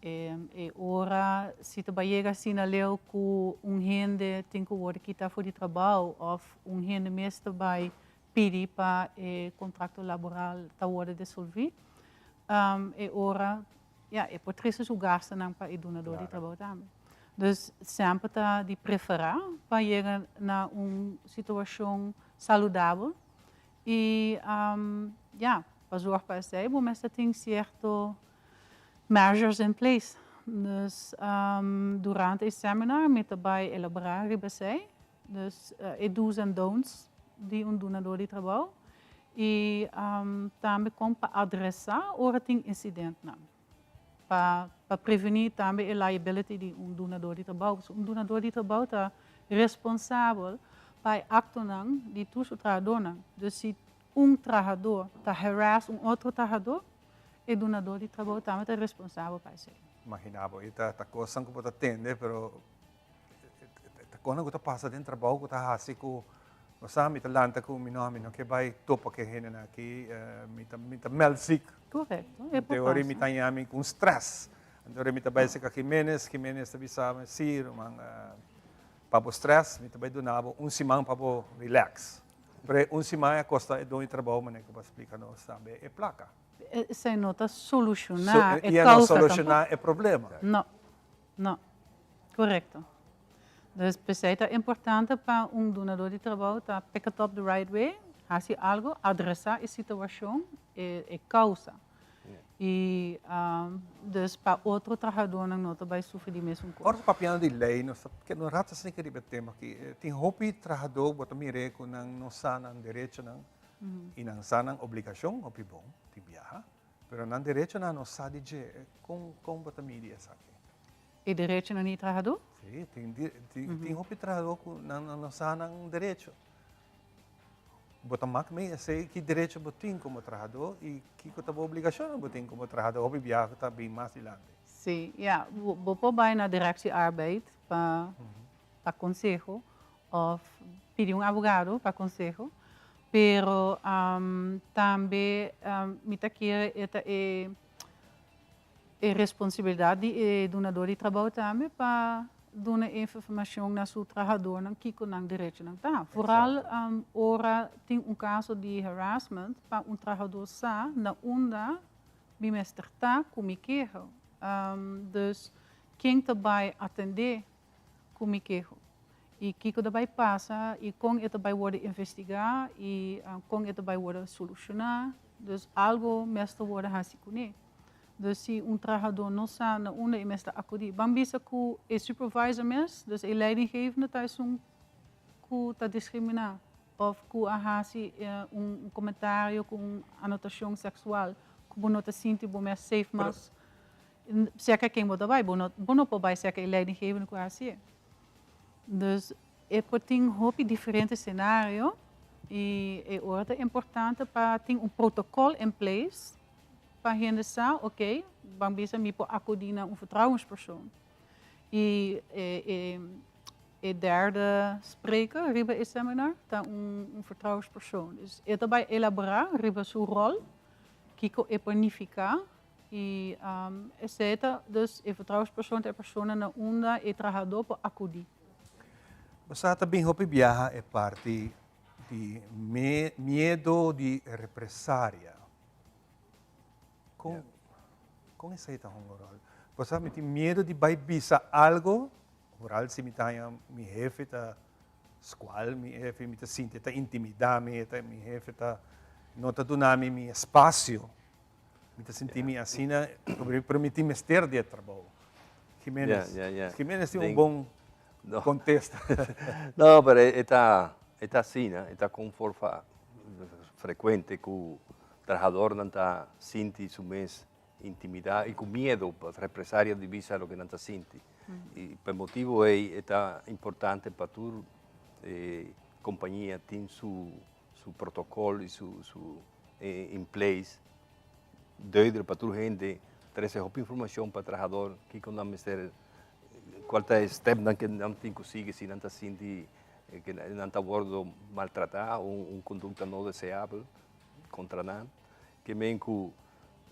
E ora si ta bay yega asina leu cu un hende tin cu worde kita for di trabao of un hende mes ta bay pidi pa e contracto laboral ta worde disolvi, e ora ya e por trece su gastonan pa e dunador di trabao tambe. Dus semper ta di prefera pa yega na un situacion saludabel y ya, pa zorg pa esey bo mester tin cierto measures in place. Dus durante e seminar mi ta bay elabora riba esey, dus e do's and don'ts di un dunador di trabou y tambe con pa adresa ora tin incidentnan pa pa preveni tambe e liability di un dunador di trabou. Pasobra un dunador di trabou ta responsabel pa e actonan di tur su trahadornan. Dus si un trahador ta harass un otro trahador, e dunador di trabou tambe ta responsabel pa esei. Imagina bo, e ta cosnan cu bo ta tende, pero ta cosnan cu ta pasa den trabou cu ta haci cu, bo sa, mi ta lanta cu mi no, mi no ke bay topa cu e hendenan aki, mi ta, mi ta meld ziek. Correcto, e por Te ora mi pasa. ta haña mi cu un stress. Anto ora mi ta bay cerca Jimenez, Jimenez ta bisa mi, si, ruman, pa bo stress mi ta bay duna bo un siman pa bo relax. Pero e un siman a kosta e doño trabou manera ku bo a splika nos tambe e plaka. Esei no ta solushoná e I a no kousa tampoko. solushoná e problema. No, no. Korekto. Dus p'esei ta importante pa un dunadó di trabou ta pick it up the right way, hasi algu, adresá e situashon, e kousa. Y dus pa otro trahadornan no ta bay sufri di mesun cos. Ora papiando di ley nos ta keda un rato asina riba e tema aki. Tin hopi trahador bo ta mira cu nan no sa nan derechonan y nan sa nan obligacion hopi bon tin biaha, pero nan derechonan no sa di dje. Con con bo ta midi esaki? E derechonan di e trahador? Si, tin tin hopi trahador cu nan no sa nan derecho. Bo ta mak mee esei ki derecho bo tin komo trahadó i kiko ta bo obligashonnan bo tin komo trahadó. Hopi biaha ku ta bin mas dilanti. Sí, ya. Bo por bai na Directie Arbeid pa pa konseho òf pidi un abogado pa konseho, pero tambe mi ta kere e ta e E responsabilidat di e dunador di trabou tambe pa duna e informashon na su trahadornan kiko nan derechonan ta. Vooral ora tin un kaso di harassment pa un trahador sa na unda mi mester ta ku mi keho. Dus ken ta bai atendé ku mi keho i kiko ta bai pasa i kon e ta bai wòrdu investigá i kon e ta bai wòrdu solushoná. Dus algu mester wòrdu hasi kuné. Dus si un trahadó no sa na unda e mester akudí, ban bisa ku e supervisor mes, dus e leidinggevende ta esun ku ta diskriminá òf ku a hasi un komentario ku un anotashon seksual ku bo no ta sinti bo mes safe mas. Serka ken bo ta bai? Bo no bo no por bai serka e leidinggevende ku a hasié. Dus e por tin hopi diferente senario. Y e ora ta importante pa tin un protocol in place pa hende sa, ok, ban bisa mi por acudi na un vertrouwenspersoon. Y e derde spreker riba e seminar ta un vertrouwenspersoon. Dus e ta bay elabora riba su rol, kico e por nifica y esey ta dus e vertrouwenspersoon ta e persona na unda e trahador por acudi. Bo sa ta bin hopi biaha e parti di miedo di represaria. Con con esey ta hunga un rol? Bo sa mi tin miedo di bay bisa algo, vooral si mi ta haña mi hefe ta scual mi hefe, mi ta sinti e ta intimida mi, e ta mi hefe ta no ta duna mi mi espacio. Mi ta sinti mi asina, pero mi tin mester di e trabou. Jimenez, Jimenez tin un bon contesta. No, pero e ta, e ta asina, e ta conforfa frecuente cu trahadornan ta sinti su mes intimida y cu miedo pa represaria di bisa loke nan ta sinti. Y pa e motibo ey e ta importante pa tur compania tin su su protocol y su su in place duidelijk pa tur hende trece hopi informacion pa trahador kico nan mester cual ta e stepnan cu nan tin cu sigui si nan ta sinti cu nan ta wordo maltrata o un conducta no deseabel contra nan ke men cu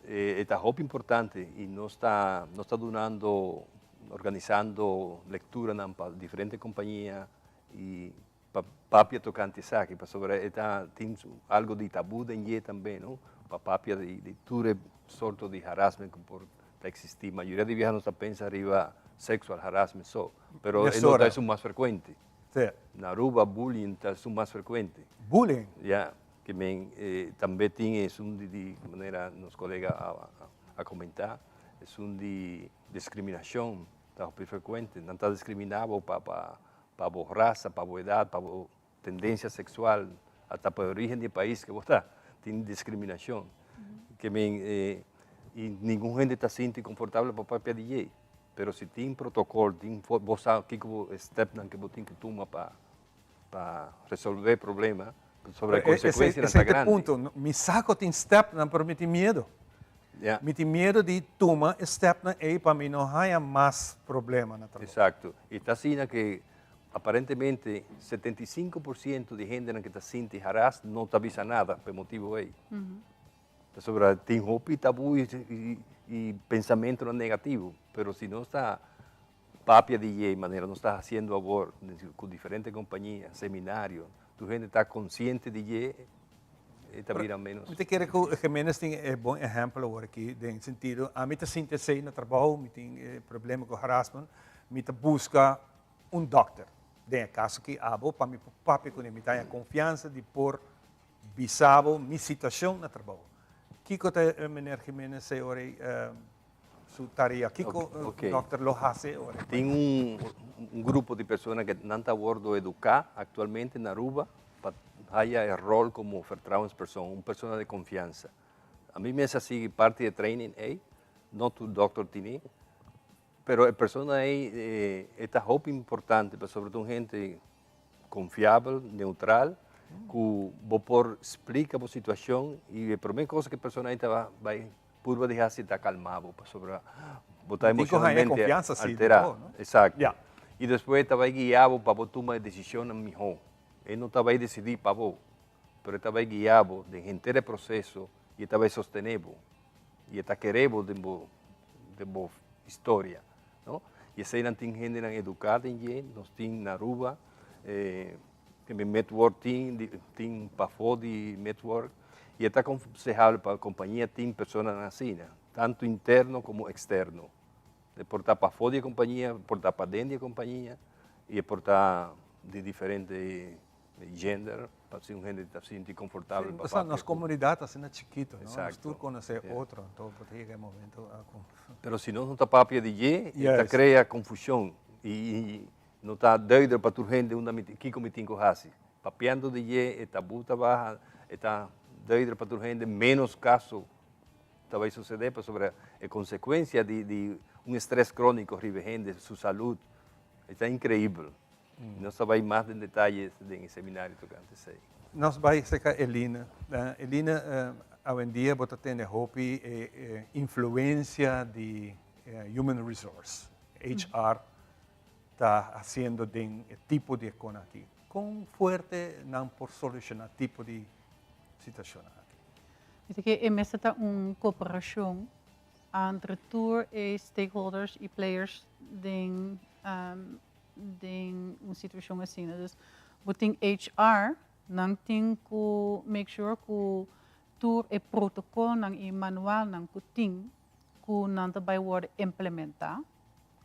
e ta hopi importante y nos ta nos ta dunando organisando lecturanan pa diferente compania y Pa papia tocante esaki, pasobra e ta tin algo di tabu den dje tambe, no? Pa papia di di tur e sorto di harassment cu por ta existi. Mayoria di biaha nos ta pensa riba sexual harassment so, pero e no ta esun mas frecuente. Na Aruba bullying ta esun mas frecuente. Bullying? Ya, ke men tambe tin esun di di manera nos colega a a comenta, esun di discriminacion ta hopi frecuente. Nan ta discrimina bo pa pa pa bo rasa, pa bo edad, pa bo tendencia sexual, hasta pa e origen di e pais ke bo ta, tin discriminacion. Ke men y ningun hende ta sinti confortable pa papia di dje. Pero si tin protocol, tin bo sa kiko bo e stepnan ke bo tin ke tuma pa pa resolve problema, pasobra e consecuencianan ta grandi. Esei ta e punto. Mi sa ku tin stepnan, pero mi tin miedo. Mi tin miedo di tuma e stepnan ei pa mi no haña mas problema na trabou. Exacto. Y ta asina que aparentemente 75% di hendenan que ta sinti haras no ta bisa nada pa e motibo ei. Pasobra tin hopi tabu y pensamentonan negativo, pero si nos ta papia di dje manera nos ta haciendo awor cu diferente compañia, seminario, tur hende ta consciente di dje, e ta bira menos. Mi ta kere cu Jimenez tin e bon ehempel awor aki den sentido, ami ta sinti esey na trabou, mi tin e problema cu harassment, mi ta busca un dokter, den e caso aki abo, pa mi por papia cune, mi ta haña confiansa di por bisa bo mi situacion na trabou. Kico ta meneer Jimenez sey ora ey su tarea? Kico dokter lo haci ora ey? Tin un grupo di persona cu nan ta wordo educa actualmente na Aruba pa haya e rol como vertrouwenspersoon, un persona di confiansa. Ami mes a sigui parti e training ey, no tur dokter tini, pero e persona ey e ta hopi importante pasobra ta un hende confiabel, neutral, cu bo por splica bo situacion y e prome cosa cu e persona ey ta bay purba di haci ta calma bo pasobra bo ta emocionalmente altera. Exacto. Y despues e ta bay guia bo pa bo tuma e decisionnan miho. E no ta bay decidi pa bo, pero e ta bay guia bo den henter e proceso y e ta bay sostene bo y e ta kere bo den bo den bo historia. No? Y eseinan tin hendenan educa den dje, nos tin na Aruba, eh, tambe Metwork tin, di, tin pafó di Metwork, y e ta aconsehable pa compañia tin personanan asina, tanto interno como externo. E por ta pafó di e compañia, por ta paden di e compañia, y e por ta di diferente gender, pa si un hende ta sinti confortabel pa papia. Nos comunidad ta asina chikito, no? Nos tur conoce otro, anto por ta yega e momento cu. Pero si nos no ta papia di dje, e ta crea confusion y no ta duidelijk pa tur hende unda mi kico mi tin cu haci. Papiando di dje, e tabu ta baha, e ta duidelijk pa tur hende, menos caso ta bay sucede pasobra e consecuencia di un estrés cronico riba e hende, su salud, e ta increibel. Nos ta bai mas den detaye den e seminario tocante esey. Nos bai serka Eline. Eline, awendia bo ta tene hopi e influencia di human resource, HR, ta haciendo den e tipo di e con aki. Con fuerte nan por soluciona tipo di situacionnan aki? Mi ta kere e mester ta un cooperacion entre tur e stakeholders y players den den un situacion asina. Dus bo tin HR, nan tin cu make sure cu tur e protocolnan y manualnan cu tin cu nan ta bay worde implementa,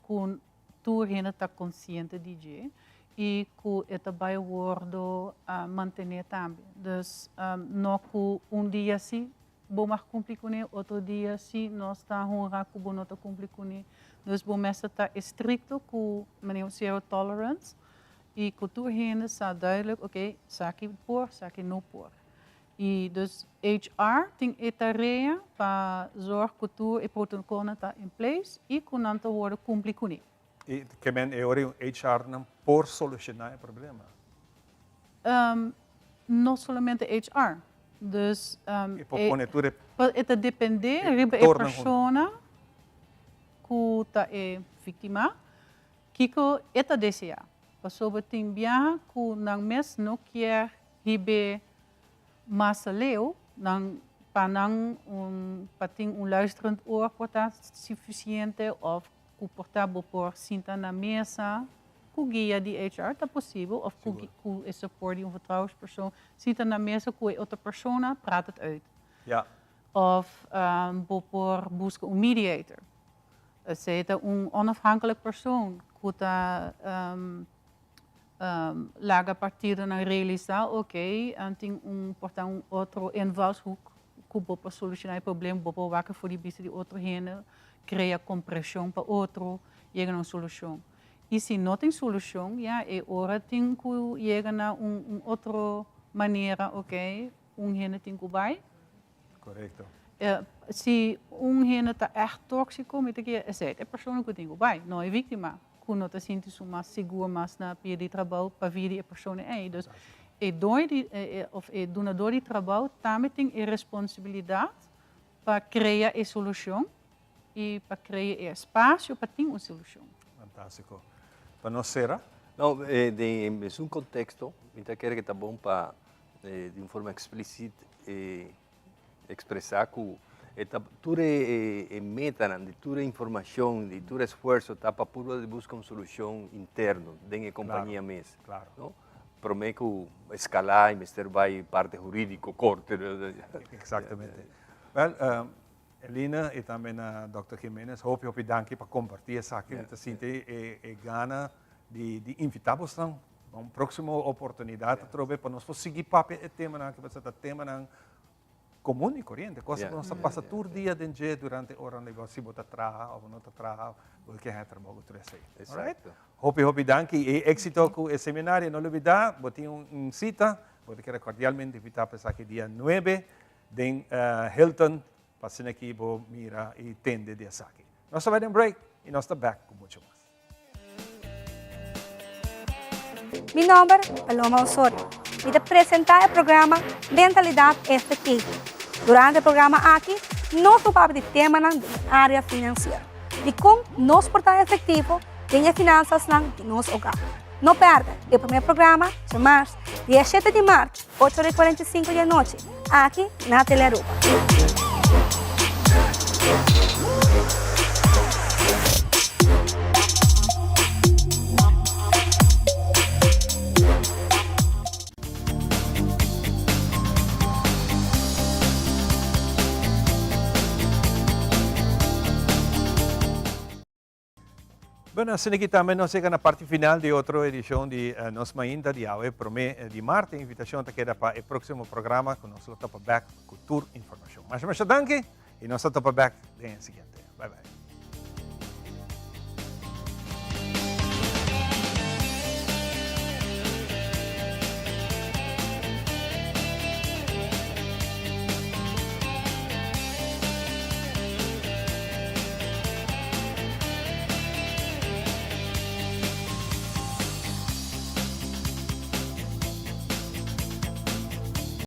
cu tur hende ta consciente di dje y cu e ta bay wordo mantene tambe. Dus no cu un dia si bo mag cumpli cune, otro dia si nos ta honra cu bo no ta cumpli cune. Dus bo mester ta estricto cu manera un zero tolerance y cu tur hende sa duidelijk, ok, esaki por, esaki no por. Y dus HR tin e tarea pa zorg cu tur e protocolnan ta in place y cu nan ta wordo cumpli cune. Y ke men e ora HR-nan por soluciona e problema? No solamente HR. Dus E por pone tur e E ta depende riba e persona cu ta e victima, kico e ta desea. Pasobra tin biaha cu nan mes no kier hib'é mas aleu, nan pa nan un pa tin un luisterend oor por ta suficiente of cu por ta bo por sinta na mesa cu guia di HR ta posibel of cu cu e support di un vertrouwenspersoon sinta na mesa cu e otro persona praat het uit. Of bo por busca un mediator. Esey ta un onafhankelijk persoon cu ta laga partidonan realisa ok tin un por ta un otro invalshoek cu bo por soluciona e problem, bo por wak for di bista di otro hende, crea compresion pa otro, yega na un solucion. Y si no tin solucion, ya e ora tin cu yega na un otro manera, ok, un hende tin cu bay. Correcto. Si un hende ta echt toxico, mi ta kere esey ta e persona cu tin cu bay, no e victima, cu no ta sinti su mas sigur mas na pia di trabou pa via di e persona ey. Dus e doño di of e dunador di trabou tambe tin e responsabilidad pa crea e solucion y pa crea e espacio pa tin un solucion. Fantastico. Pa nos cera. No, den mesun contexto, mi ta kere cu ta bon pa di un forma explícit expresá ku e ta tur e metanan di tur e informashon di tur esfuerso ta pa purba di buska un solushon interno den e kompania mes no promé ku eskalá i mester bai parti hurídiko korte. Eksaktamente. Wèl Elina i tambe na Dòkter Jimenez hopi hopi danki pa kompartí esaki mi ta sinti e gana di invitá bosnan Pa un próksimo oportunidat atrobe pa nos por sigui papia e temanan aki pasobra ta temanan komun i koriente, kos ku nos ta pasa tur dia den dje durante ora di si bo ta traha òf bo no ta traha, bo ke haña trabou ku tur esei. Alright? Hopi hopi danki i éksito ku e seminario. No lubidá bo tin un sita, bo ta keda kordialmente invitá pa esaki dia nuebe den Hilton pa asina ki bo mira i tende di esaki. Nos ta bai den break i nos ta bèk ku muchu mas. Mi nomber Paloma Osorio. Mi ta presenta e programa Mentalidad Efectivo. Durante e programa aki nos lo papia di temanan den e area financiero. Di con nos por ta efectivo den e finanzasnan di nos hogar. No perde e primer programa djamars dia shete di mart ocho ora y cuarenta y cinco di anochi aki na Telearuba. Bueno, asina aki tambe nos yega na parti final di otro edicion di Nos Mainta di awe prome di maart. E invitacion ta keda pa e proximo programa cu nos lo topa bek cu tur informacion. Masha masha danki y nos ta topa bek den e siguiente. Bye bye.